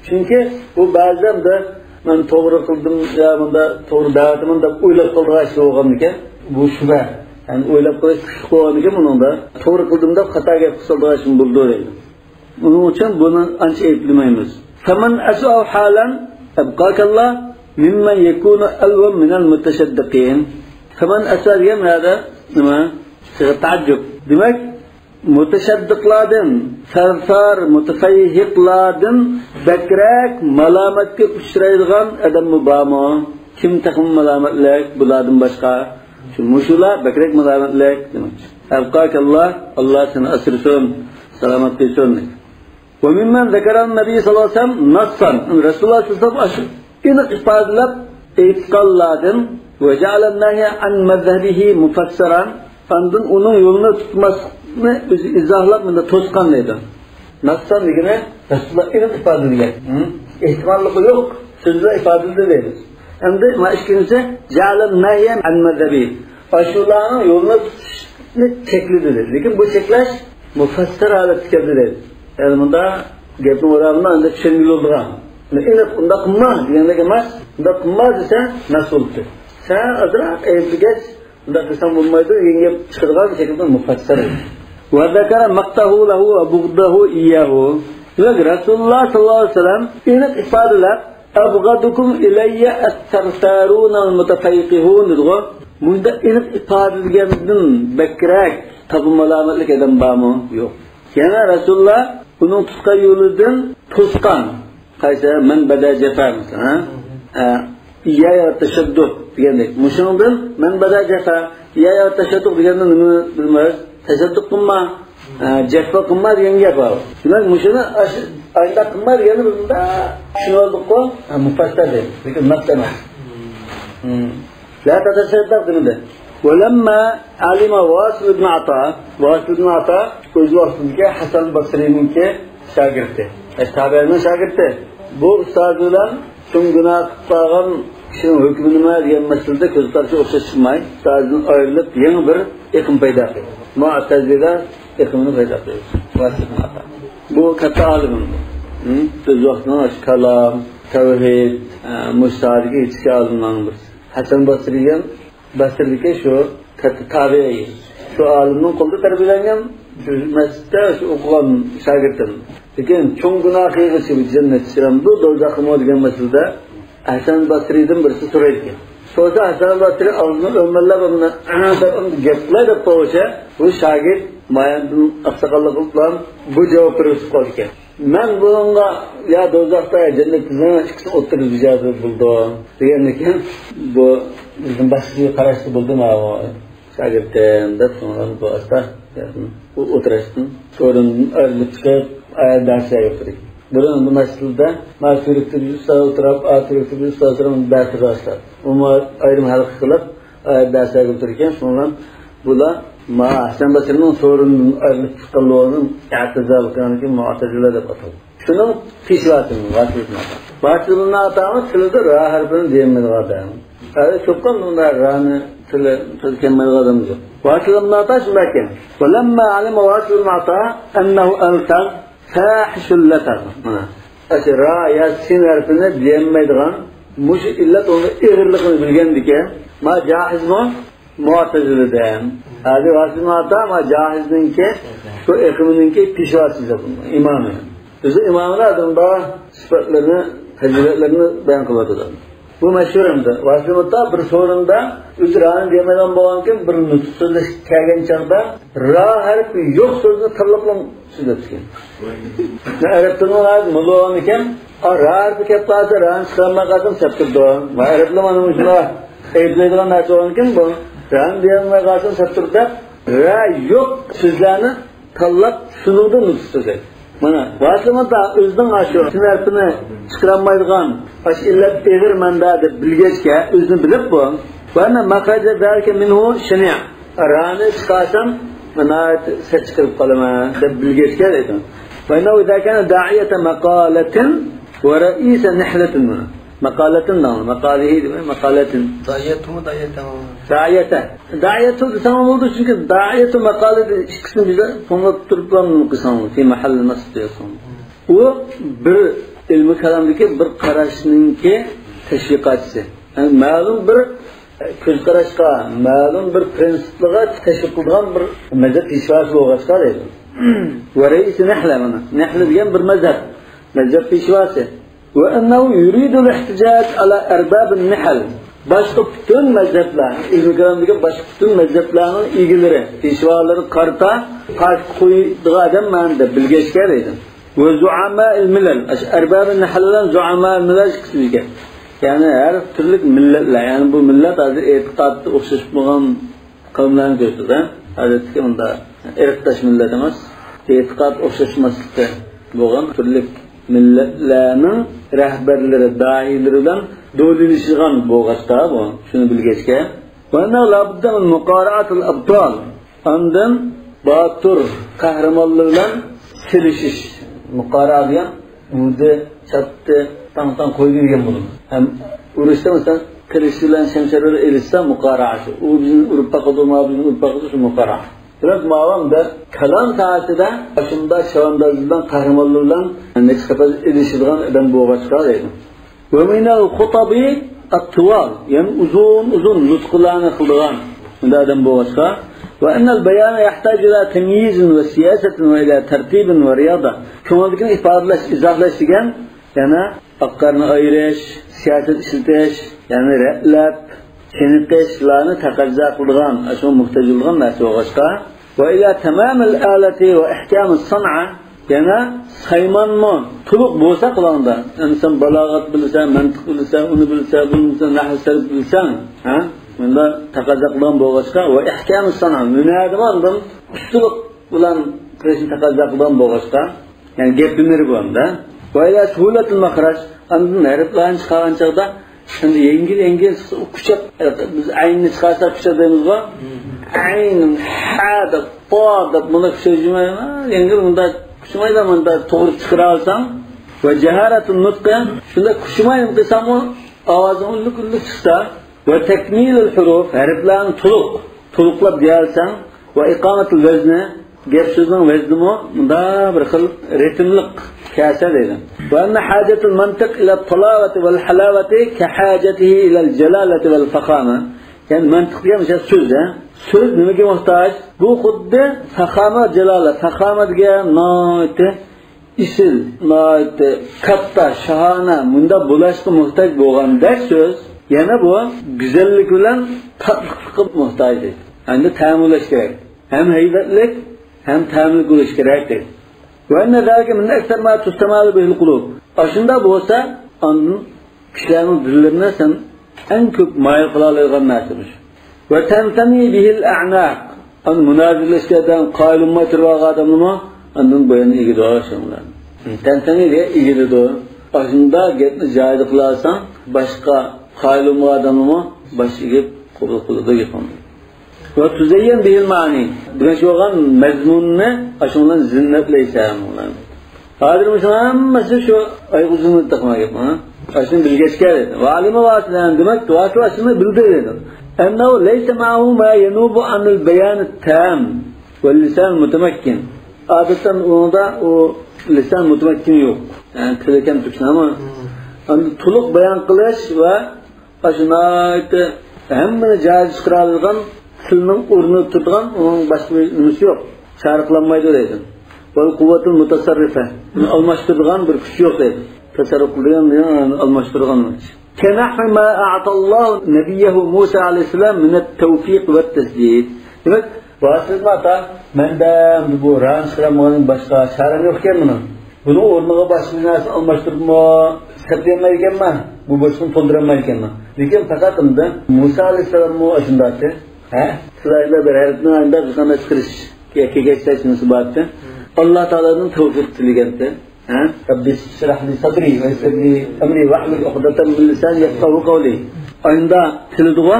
چۈنكى بۇ بەزىدە مەن توغرا قىلدىم يا مۇندا توغرا دەۋاتىمەن دەپ ئويلاپ قالىدىغان ئىش بولغاندىكىن، بۇ شۈبھە. يەنى ئويلاپ قېلىش كۈچلۈك بولغاندىكىن بۇنىڭدا توغرا قىلدىم دەپ خاتا گەپ قىلىدىغان ئىشمۇ بولىدۇ دەيدۇ. ئۇنىڭ ئۈچۈن بۇنى ئانچە ئەيىبلىمەيمىز. فمن أسوأ حالا أبقاك الله ممن يكون ألوم من المتشدقين. فمن أسوأ دېگەن نەدە؟ نېمە؟ سىغە تەئەججۈب. دېمەك، مۇتەشەددىقلاردىن، سەرسار، مۇتەفەيھىقلاردىن بەكرەك مالامەتكە ئۇچرايدىغان ئادەممۇ بارمۇ؟ كىم تېخىمۇ مالامەتلىك بۇلاردىن باشقا؟ شۇ مۇشۇلار بەكرەك مالامەتلىك دېمەكچى. ئەبقاكاللا، ئاللا سېنى ئاسرىسۇن، سالامەت قىلسۇن. وممن ذكر النبي صلى الله عليه وسلم نصا، رەسۇلۇللا سەللەللاھۇ ئەلەيھى ۋەسەللەم ئاشۇ ئېنىق ئىپادىلەپ ئېيتقانلاردىن، وجعل النهي عن مذهبه مفسرا، ئاندىن ئۇنىڭ يولىنى تۇتماسلىقنى ئۆزى ئىزاھلاپ مۇنداق توسقان دەيدۇ. نەسسان دېگىنى رەسۇلۇللا ئېنىق ئىپادىلىگەن. ھە؟ ئېھتىماللىقى يوق سۆزلەر ئىپادىلىدى دەيمىز. ئەمدى مانا ئىككىنچىسى، جعل النهي عن مذهبه. ئاشۇلارنىڭ يولىنى تۇتۇشنى چەكلىدى دەيدۇ. لېكىن بۇ چەكلەش مۇفەسسەر ھالەتتە كەلدى دەيدۇ. يەنى مۇندا گەپنىڭ ئورامىنى ئەمدى چۈشەنگىلى بولىدىغان. ئېنىق ئۇنداق قىلما دېگەندەك ئەمەس، ئۇنداق قىلما دېسە نەس بولۇپتۇ. سەن ئازراق ئەيىبلىگەچ، ئۇنداق قىلساڭ بولمايدۇ دېگەن گەپ چىقىدىغان شەكىلدە مۇفەسسەر. وذكر مقته له وبغضه إياه. دېمەك، رەسۇلۇللا سەللەللاھۇ ئەلەيھى ۋەسەللەم ئېنىق ئىپادىلەپ، أبغضكم إلي الثرثارون المتفيهقون دېدىغۇ. مۇنداق ئېنىق ئىپادىلىگەندىن بەكرەك تاپا مالامەتلىك ئادەم بارمۇ؟ يوق. يەنە رەسۇلۇللا ئۇنىڭ تۇتقان يولىدىن توسقان. قايسى؟ من بدا جفا، مەسىلەن، ھە؟ ئە، يا، يا تەشەددۇق دېگەندەك. مۇشۇنىڭدىن من بدا جفا، يا، يا تەشەددۇق دېگەندىن نېمە بىلىمىز؟ تەشەددۇق قىلما، ئە، جەفا قىلما دېگەن گەپ بار. دېمەك، مۇشۇنى ئاش-، ئاينداق قىلما دېگەننى بىز مۇنداق چۈشىنىۋالدۇققۇ؟ ھە، مۇپەسسەر دەيمىز. لېكىن نەس ئەمەس. ھىم. لا تتشدق دېمىدى. ولما علم واصل بن عطاء، ۋاسىل ئىبن ئاتا ئۆز ۋاقتىدىكى ھەسەن بەسرىنىڭكى شاگىرتى، ئە، تابىئىنىڭ شاگىرتى. بۇ ئۇستازى بىلەن چوڭ گۇناھ قىلىپ قالغان كىشىنىڭ ھۆكمى نېمە دېگەن مەسىلىدە كۆز قارىشى ئوخشاش چىقماي، ئۇستازىدىن ئايرىلىپ يېڭى بىر ئېقىم پەيدا قىلدى. مۇئتەزىلە ئېقىمىنى پەيدا قىلدى ۋاسىل ئىبن ئاتا. بۇ كاتتا ئالىم. ھىم؟ ئۆز ۋاقتىنىڭ ئاشۇ كالام، تەۋھىد، ئە، مۇشۇ ساھەدىكى يېتىشكەن ئالىملارنىڭ بىرسى. ھەسەن بەسرى دېگەن بەسرىدىكى شۇ كاتتا تابىئىي، شۇ ئالىمنىڭ قولىدا تەربىيەلەنگەن، شۇ مەسچىتتە شۇ ئوقۇغان شاگىرتىم. لېكىن چوڭ گۇناھ قىلغۇچى جەننەتكە چىقامدۇ، دوزاخقىمۇ دېگەن مەسىلىدە ھەسەن بەسرىدىن بىرسى سورايدىكەن. سورىسا ھەسەن بەسرى ئاغزىنى ئۆمەللەپ، ئۇنى دەپ، ئۇنى گەپ قىلاي دەپ قويغۇچە، بۇ شاگىرت ماياندىن ئاقساقاللىق قىلىپ بۇ جاۋاب بېرىپ قالىدىكەن. مەن بۇنىڭغا يا دوزاختا، يا جەننەتتە، ئىككىسىنىڭ ئوتتۇرىسىدا بىر جايدا بولىدۇ دېگەندىكىن، بۇ بىزنىڭ باشقىچە قاراشتا بولدى ماۋۇ شاگىرتىم دەپ، شۇڭا بۇ ئاستا ئۇ ئولتۇراشتىن سورۇندىن ئايرىلىپ چىقىپ، ئايەت دەرسلەرگە ئولتۇردى. بۇرۇن بۇ مەسچىتلەردە ما تۈركتە بىر ئۇستاز ئولتۇرۇپ، ئا تۈركتە بىر ئۇستاز ئولتۇرۇپ دەرس باشلاپ، ئۇمۇ ئايرىم ھەلقە قىلىپ، ئايەت دەرسلەرگە ئولتۇرىدىكەن، شۇنىڭ بىلەن بۇلار ما ھەسەن بەسرىنىڭ سورۇندىن ئايرىلىپ چىققانلىقىنى ئەتىزا قىلغاندىكىن مۇئتەزىلە دەپ ئاتالدى. شۇنىڭ پېشۋاسى ۋاسىل ئىبن ئاتا. ۋاسىل ئىبن ئاتا تىلىدا را ھەرپىنى دېيەلمەيدىغان ئادەم. ھەي، چوقۇم بۇنداق رانى تىلى، تىلى كەلمەيدىغان ئادەم يوق. ۋاسىل ئىبن ئاتا شۇنداق ئىكەن. ولما علم واصل بن عطاء أنه ألتغ فاحش اللتغ. مانا. ئاشۇ را يا سىن ھەرپىنى دېيەلمەيدىغان مۇشۇ ئىللەت ئۇنىڭ ئېغىرلىقىنى بىلگەندىكىن، ما جاھىزمۇ؟ مۇئتەزىلىدىن. ھازىر ۋاسىل ئىبن ئاتا ما جاھىزنىڭكى، شۇ ئېقىمىنىڭكى پېشۋاسى، ئىمامى. ئۆزى ئىماملار ئادەمدە سۈپەتلىرىنى، پەزىلەتلىرىنى بايان قىلىۋاتىدۇ. بۇ مەشھۇر ئەمدى. ۋاسىل ئىبن ئاتا بىر سورۇندا ئۆزى رانى دېيەلمەيدىغان بولغانكىن، بىر نۇتۇق سۆزلەشكە كەلگەن چاغدا را ھەرپى يوق سۆزنى تاللاپلا سۆزلەپتىكەن. مەن ئەرەب تىلىنى ھازىر موللا بولغانىكەن، ئا، را ھەرپى كەپ قالسا، رانى چىقارماي قالسام سەپ تۇرىدۇ. مانا ئەرەبلەر مانا مۇشۇنداق ئەيىبلەيدىغان نەرسە بولغانىكەن، بۇ رانى دېيەلمەي قالسام سەپ تۇرىدۇ دەپ، را يوق سۆزلەرنى تاللاپ، شۇنىڭدىن نۇتۇق سۆزلەيدۇ. مانا، ۋاسىلماتا ئۆزىنىڭ ئاشۇ سىن ھەرپىنى چىقىرالمايدىغان، ئاشۇ ئىللەت ئېغىر مەنبە دەپ بىلگەچكە، ئۆزىنى بىلىپ بۇ. وأن مخرج ذلك منه شنيع. رانى چىقارسام، ناھايىتى سەت چىقىرىپ قالىمەن دەپ بىلگەچكە دەيدۇ. وأنه إذا كان داعية مقالة ورئيس نحلة. مقالة دەڭ، مقالة دېمەي، مقالة. داعيتمۇ، داعيتمۇ؟ داعية. داعية دېسەڭ بولىدۇ، چۈنكى داعية مقالة ئىككىسىنى بىر توڭلاپ تۇرۇپ قىلساڭ، في محل نصب دېسەڭ. ئۇ بىر ئىلمىي كالامدىكى بىر قاراشنىڭكى تەشۋىقاتچىسى. يەنى مەلۇم بىر كۆز قاراشقا، مەلۇم بىر پرىنسىپلارغا تەشۋىق قىلىدىغان بىر مەزھەپ پېشۋاسى بولغاچقا دەيدۇ. ورئيس نحلة مانا. نەھلە دېگەن بىر مەزھەپ. مەزھەپ پېشۋاسى. وأنه يريد الاحتجاج على أرباب النحل. باشقا پۈتۈن مەزھەپلەر، ئىلمىي كالامدىكى باشقا پۈتۈن مەزھەپلەرنىڭ ئىگىلىرى، پېشۋالىرىغا قارىتا پاكىت قويىدىغان ئادەم مەن دەپ بىلگەچكە دەيدۇ. وزعماء الملل. ئاشۇ ئەربابى نەھل بىلەن زۇئەما مىللەت ئىككىسى بىلگەن. يەنى ھەر تۈرلۈك مىللەتلەر، يەنى بۇ مىللەت ھازىر ئېتىقادتا ئوخشاش بولغان قەۋملەرنى كۆرسىتىدۇ. ئادەتتىكى ئۇنداق ئىرقداش مىللەت ئەمەس، ئېتىقاد ئوخشاشماسلىقى بولغان تۈرلۈك مىللەتلەرنىڭ رەھبەرلىرى، دائىيلىرى بىلەن دۆلىلىشىدىغان بولغاچقا، بۇ شۇنى بىلگەچكە. وأنه لا بد من مقارعة الأبطال. ئاندىن باتۇر قەھرىمانلار بىلەن سېلىشىش. مۇقارا دېگەن ئۇردى، چاتتى، تاڭ-تاڭ قويدى دېگەن بولىدۇ. ھەم ئۇرۇشتا، مەسىلەن، قىلىچ بىلەن شەمشەر بىلەن ئېلىشسا مۇقارا شۇ. ئۇ بىزنى ئۇرۇپ باقىدۇ، ما بىزنى ئۇرۇپ باقىدۇ، شۇ مۇقارا. بىراق ماۋۇ ئەمدى كالام ساھەسىدە ئاشۇنداق چەۋەندازلار بىلەن، قەھرىمانلار بىلەن نەچچە قېتىم ئېلىشىدىغان ئادەم بولغاچقا دەيدۇ. ومن الخطب الطوال، يەنى ئۇزۇن-ئۇزۇن نۇتقلارنى قىلىدىغان مۇنداق ئادەم بولغاچقا. وأن البيان يحتاج إلى تمييز وسياسة وإلى ترتيب ورياضة. كۆڭۈلدىكىنى ئىپادىلەش، ئىزاھلاش دېگەن، يەنى ئاق-قارىنى ئايرىش، سىياسەت ئىشلىتىش، يەنى رەتلەپ، چېنىقىشلارنى تەقەززا قىلىدىغان، ئاشۇنىڭغا موھتاج بولىدىغان نەرسە بولغاچقا. وإلى تمام الآلة وإحكام الصنعة، يەنە سايمانمۇ تولۇق بولسا قولۇڭدا. ئەمدى سەن بالاغەت بىلىسەن، مەنتىق بىلىسەن، ئۇنى بىلىسەن، بۇنى بىلىسەن، نەھۋ سەرف بىلىسەن، ھە؟ مۇنداق تەقەززا قىلىدىغان بولغاچقا، وإحكام الصنعة، ھۈنەردىمۇ ئاندىن ئۇستىلىق بىلەن قىلىشنى تەقەززا قىلىدىغان بولغاچقا، يەنى گەپ ھۈنىرى بۇ ئەمدى. وإلى سهولة المخرج، ئاندىن ھەرپلەرنى چىقارغان چاغدا ئەمدى يەڭگىل، يەڭگىل چىقسا، ئۇ كۇچاق، بىز ئەيننى چىقارساق كۇچاق دەيمىزغۇ. ئەين، ھە دەپ، پا دەپ، بۇنى كۈچەيتمەي، يەڭگىل مۇنداق كۈچىمەيلا مۇنداق توغرا چىقىرالىساڭ. وجهارة النطق، شۇنداق كۈچىمەي قىلساڭمۇ ئاۋازىڭ ئۈنلۈك-ئۈنلۈك چىقسا. وتكميل الحروف، ھەرپلەرنى تولۇق، تولۇقلاپ دېيەلسەڭ. وإقامة الوزن، گەپ سۆزنىڭ ۋەزنىمۇ مۇنداق بىر خىل رىتىملىق كەلسە دەيدۇ. وأن حاجة المنطق إلى الطلاوة والحلاوة كحاجته إلى الجلالة والفخامة. يەنى مەنتىق دېگەن مىسال سۆز، ھە؟ سۆز نېمىگە موھتاج؟ بۇ خۇددى فاخامە، جالالە، فاخامە دېگەن ناھايىتى ئېسىل، ناھايىتى كاتتا، شاھانە، مۇنداق بولۇشقا موھتاج بولغاندەك سۆز، يەنە بۇ گۈزەللىك بىلەن تاتلىقلىققا موھتاج دەيدۇ. ئەمدى تەمىنلەش كېرەك. ھەم ھەيۋەتلىك، ھەم تەملىك بولۇشى كېرەك دەيدۇ. وأن ذلك من أكثر ما تستمال به القلوب. ئاشۇنداق بولسا، ئاندىن كىشىلەرنىڭ دىللىرىنى سەن ئەڭ كۆپ مايىل قىلالايدىغان نەرسە مۇشۇ. وتنثني به الأعناق. ئاندىن مۇنازىرىلەشكەن ئادەم، قايىل بولماي تۇرۇپ ئالغان ئادەملىرىمۇ ئاندىن بويۇننى ئېگىدۇ شۇنىڭ بىلەن. تەنتەنى دېگەن ئېگىلىدۇ. ئاشۇنداق گەپنى جايىدا قىلالىساڭ، باشقا قايىل بولمىغان ئادەملىرىمۇ باش ئېگىپ قوبۇل قىلىدۇ گېپىڭنى. وتزين به المعاني. دېمەكچى بولغان مەزمۇننى ئاشۇنىڭ بىلەن زىننەتلەيسەن. ھازىر مۇشۇ ھەممىسى شۇ ئايىغى ئۈزۈلمەي تاقىما گەپ، ھە؟ ئاشۇنى بىلگەچكە دېدى. وعلم واصلًا، دېمەك، ۋاسىلە ئاشۇنى بىلدى دېدى. أنه ليس معه ما ينوب عن البيان التام واللسان المتمكن. ئادەتتە ئۇنىڭدا ئۇ لىسان مۇتەمەككىن يوق. يەنى تىلى كەم تۈركىسى، ئەمما ئەمدى تولۇق بايان قىلىش ۋە ئاشۇ ناھايىتى ھەممىنى جايىدا چىقىرالايدىغان تىلنىڭ ئورنىدا تۇرىدىغان ئۇنىڭ باشقا بىر نېمىسى يوق. چارە قىلالمايدۇ دەيدۇ. والقوة المتصرفة. ئۇنى ئالماشتۇرىدىغان بىر كۈچ يوق دەيدۇ. تەسەررۇپ قىلىدىغان دېگەن ئالماشتۇرىدىغان كۈچ. كنحو ما أعطى الله نبيه موسى عليه السلام من التوفيق والتسديد. دېمەك، ۋاسىلەتمۇ ئاتا، مەندە ئەمدى بۇ رانى چىقىرالمىغاندىن باشقا چارەم يوق ئىكەن مېنىڭ. بۇنىڭ ئورنىغا باشقا بىر نەرسە ئالماشتۇرۇپمۇ سەپلىيەلمەيدىكەنمەن، بۇ بوشلۇقنى تولدۇرالمايدىكەنمەن. لېكىن پەقەت ئەمدى مۇسا ئەلەيھىسسالاممۇ ئاشۇنداقتى. ھە؟ سىلەرگە بىر ھەرپنى ئانداق قانداق چىقىرىش كەلگەچ نېمىسى بارتى. ئاللا تائالادىن تەۋفىق تىلىگەنتى. ھە؟ رەببى ئىشرەھ لى سەدرى ۋە يەسسىر لى ئەمرى ۋەھلۇل ئۇقدەتەن مىن لىسانى يەفقەھۇ قەۋلى. ئاينىدا تىلىدىغۇ،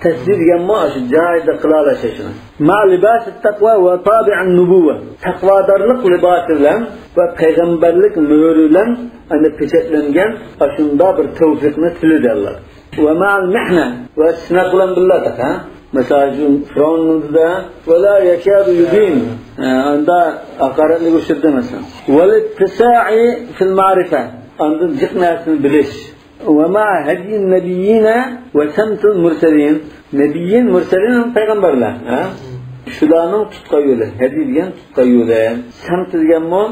تەسلى دېگەنمۇ ئاشۇ جايىدا قىلالاش ئىشىنى. مە لىباسىت تەقۋا ۋە تابىئەن نۇبۇۋۋە. تەقۋادارلىق لىباسى بىلەن ۋە پەيغەمبەرلىك مۆھۈرى بىلەن، ئەنە، پېچەتلەنگەن ئاشۇنداق بىر تەۋفىقنى تىلىدى ئاللا. ۋە مەئەل مىھنە، ۋە سىناق بىلەن بىللە تاقا. مەسىلەن، شۇ فىرئەۋننىڭ دېدى، ۋە لا يەكادۇ يۇبىن. ھە، ئاندا ھاقارەتلىك ئۇچرىدى، مەسىلەن. ۋەل ئىتتىسائى فىل مەئرىفە. ئاندىن جىق نەرسىنى بىلىش. ۋە مە ھەديىن نەبىييىنە ۋە سەمتىل مۇرسەلىن. نەبىييىن، مۇرسەلىن، پەيغەمبەرلەر. ھە؟ شۇلارنىڭ تۇتقان يولى. ھەدي دېگەن تۇتقان يولى. سەمتى دېگەنمۇ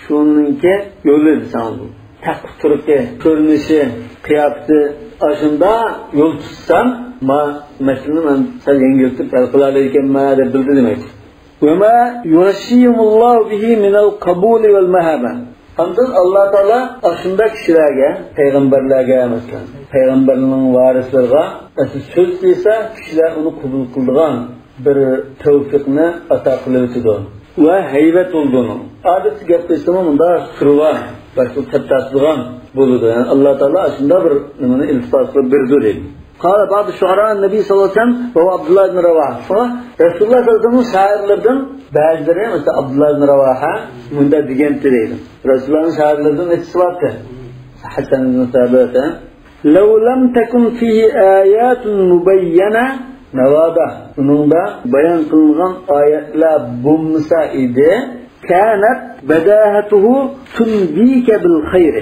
شۇنىڭكى يولى دېسەڭ بولىدۇ. تەقۋا تۇرقى، كۆرۈنۈشى، قىياپىتى، ئاشۇنداق يول تۇتسام، ما، مەسىلىنى مەن سەل يەڭگىلتىپ ھەل قىلالايدىكەنمەن دەپ بىلدى دېمەك. ۋە مە يۇغەششىھىمۇللاھۇ بىھى مىنەل قەبۇلى ۋەل مەھەببە. ئاندىن ئاللا تائالا ئاشۇنداق كىشىلەرگە، پەيغەمبەرلەرگە، مەسىلەن، پەيغەمبەرنىڭ ۋارىسلىرىغا، مەسىلەن، سۆز دېسە، كىشىلەر ئۇنى قوبۇل قىلىدىغان بىر تەۋفىقنى ئاتا قىلىۋېتىدۇ. ۋە ھەيۋەت بولىدۇ ئۇنىڭ. ئادەتتە گەپ قىلسىمۇ مۇنداق سۈرى بار، باشقا تەپ تارتىدىغان بولىدۇ. يەنى ئاللا تائالا ئاشۇنداق بىر نېمىنى ئىلتىپات قىلىپ بېرىدۇ دەيدۇ. قال بعض شعراء النبي صلى الله عليه وسلم وهو عبد الله بن رواحة. رەسۇلۇللا سەللەللاھۇ ئەلەيھى ۋەسەللەمنىڭ شائىرلىرىدىن بەزىلىرى، مەسىلەن، ئابدۇللا ئىبن راۋاھە مۇنداق دېگەنتى دەيدۇ. رەسۇلۇللانىڭ شائىرلىرىدىن نەچچىسى بارتى؟ ھەسەن ئىبن سابىت، ھە؟ لو لم تكن فيه آيات مبينة نوابة. ئۇنىڭدا بايان قىلىنغان ئايەتلەر بولمىسا ئىدى، كانت بداهته تنبيك بالخير.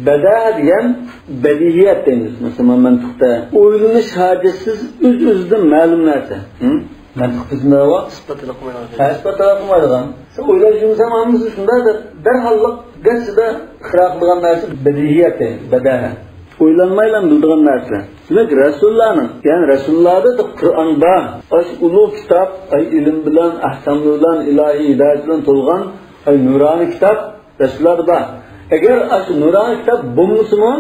بەداھە دېگەن بەدىھىيەت دەيمىز. مەسىلەن، مەنتىقتا ئويلىنىش ھاجەتسىز، ئۆز-ئۆزىدىن مەلۇم نەرسە. ھە؟ مەنتىق بىزمۇ ئىسپات تەلەپ قىلمايدىغان. ھە، ئىسپات تەلەپ قىلمايدىغان. سەن ئويلاپ يۈرمىسەڭ، ھەممىسى شۇنداق دەپ، دەرھاللىق گەرچىدە ئىقرار قىلىدىغان نەرسە بەدىھىيەت، بەدەھە. ئويلانمايلا بىلىدىغان نەرسە. دېمەك، رەسۇلۇللانىڭ، يەنى رەسۇلۇللادا قۇرئان بار. ئاشۇ ئۇلۇغ كىتاب، ئاي، ئىلىم بىلەن، ئەھكاملار بىلەن، ئىلاھىي ھىدايەت بىلەن تولغان، ئاي، نۇرانىي كىتاب رەسۇلۇللادا بار. ئەگەر ئاشۇ نۇرانىي كىتاب بولمىسىمۇ،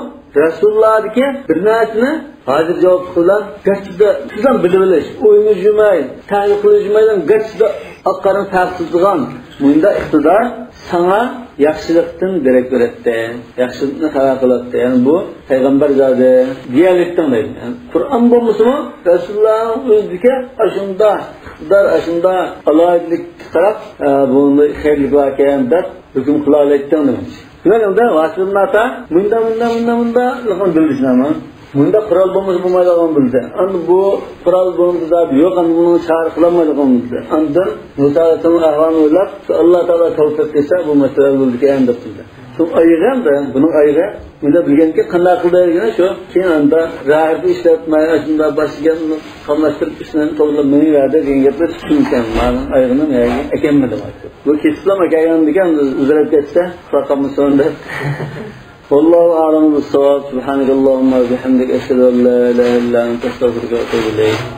رەسۇلۇللادىكى بىر نەرسىنى ھازىر جاۋابلىق بىلەن گەرچىدە سىزدىن بىلىۋېلىش، ئويۇڭىزنى يۇماي، تەھلىل قىلىشمايلا گەرچىدە ئاق-قارىنى پەرق قىلىدىغان مۇنداق ئىقتىدار ساڭا ياخشىلىقتىن دېرەك بېرەتتى، ياخشىلىقنى خەۋەر قىلاتتى. يەنى بۇ پەيغەمبەر زادى دېيەلەيتتىڭ دەيدۇ. يەنى قۇرئان بولمىسىمۇ، رەسۇلۇللانىڭ ئۆزىدىكى ئاشۇنداق ئىقتىدار، ئاشۇنداق ئالاھىدىلىككە قاراپ، ئە، بۇنىڭدا خەيرلىك باركەن دەپ ھۆكۈم قىلالايتتىڭ دېمەكچى. شۇنىڭ ئۈچۈن ۋاسىتىدىن ئاتا مۇنداق، مۇنداق، مۇنداق، مۇنداق، لېكىن بىلدى شۇنىمۇ. مۇنداق قورال بولمىسا بولمايدىغان بىلدى. ئەمدى بۇ قورال بولمىسا زادى يوق، ئەمدى بۇنىڭ چارە قىلالمايدىغان بىلدى. ئاندىن مۇسا ئەلەيھىسسالام ئەھۋالىنى ئويلاپ، شۇ ئاللا تائالا تەۋپىق قىلسا بۇ مەسىلە ھەل بولىدىكەن دەپ بىلدى. شۇ ئايىغى ئەمدى، بۇنىڭ ئايىغى. مۇنداق بىلگەنكى قانداق قىلدى دېگىنى شۇ. كېيىن ئاندا راھەتنى ئىشلەتمەي، ئاشۇنداق باشلىغان قاملاشتۇرۇپ ئىشلارنى توغرىلاپ مېڭىۋەردى دېگەن گەپلەر چۈشىنىشكەن. مانىڭ ئايىغىنى مەن ئەكەلمىدىم. بۇ كېسىپلا ئەكەلگەندىكەن، ئۇزرەپ كەتسە، خاپا قالمىسۇن دەپ. والله أعلم بالصواب. سبحانك اللهم وبحمدك، أشهد أن لا إله إلا أنت، أستغفرك وأتوب إليك.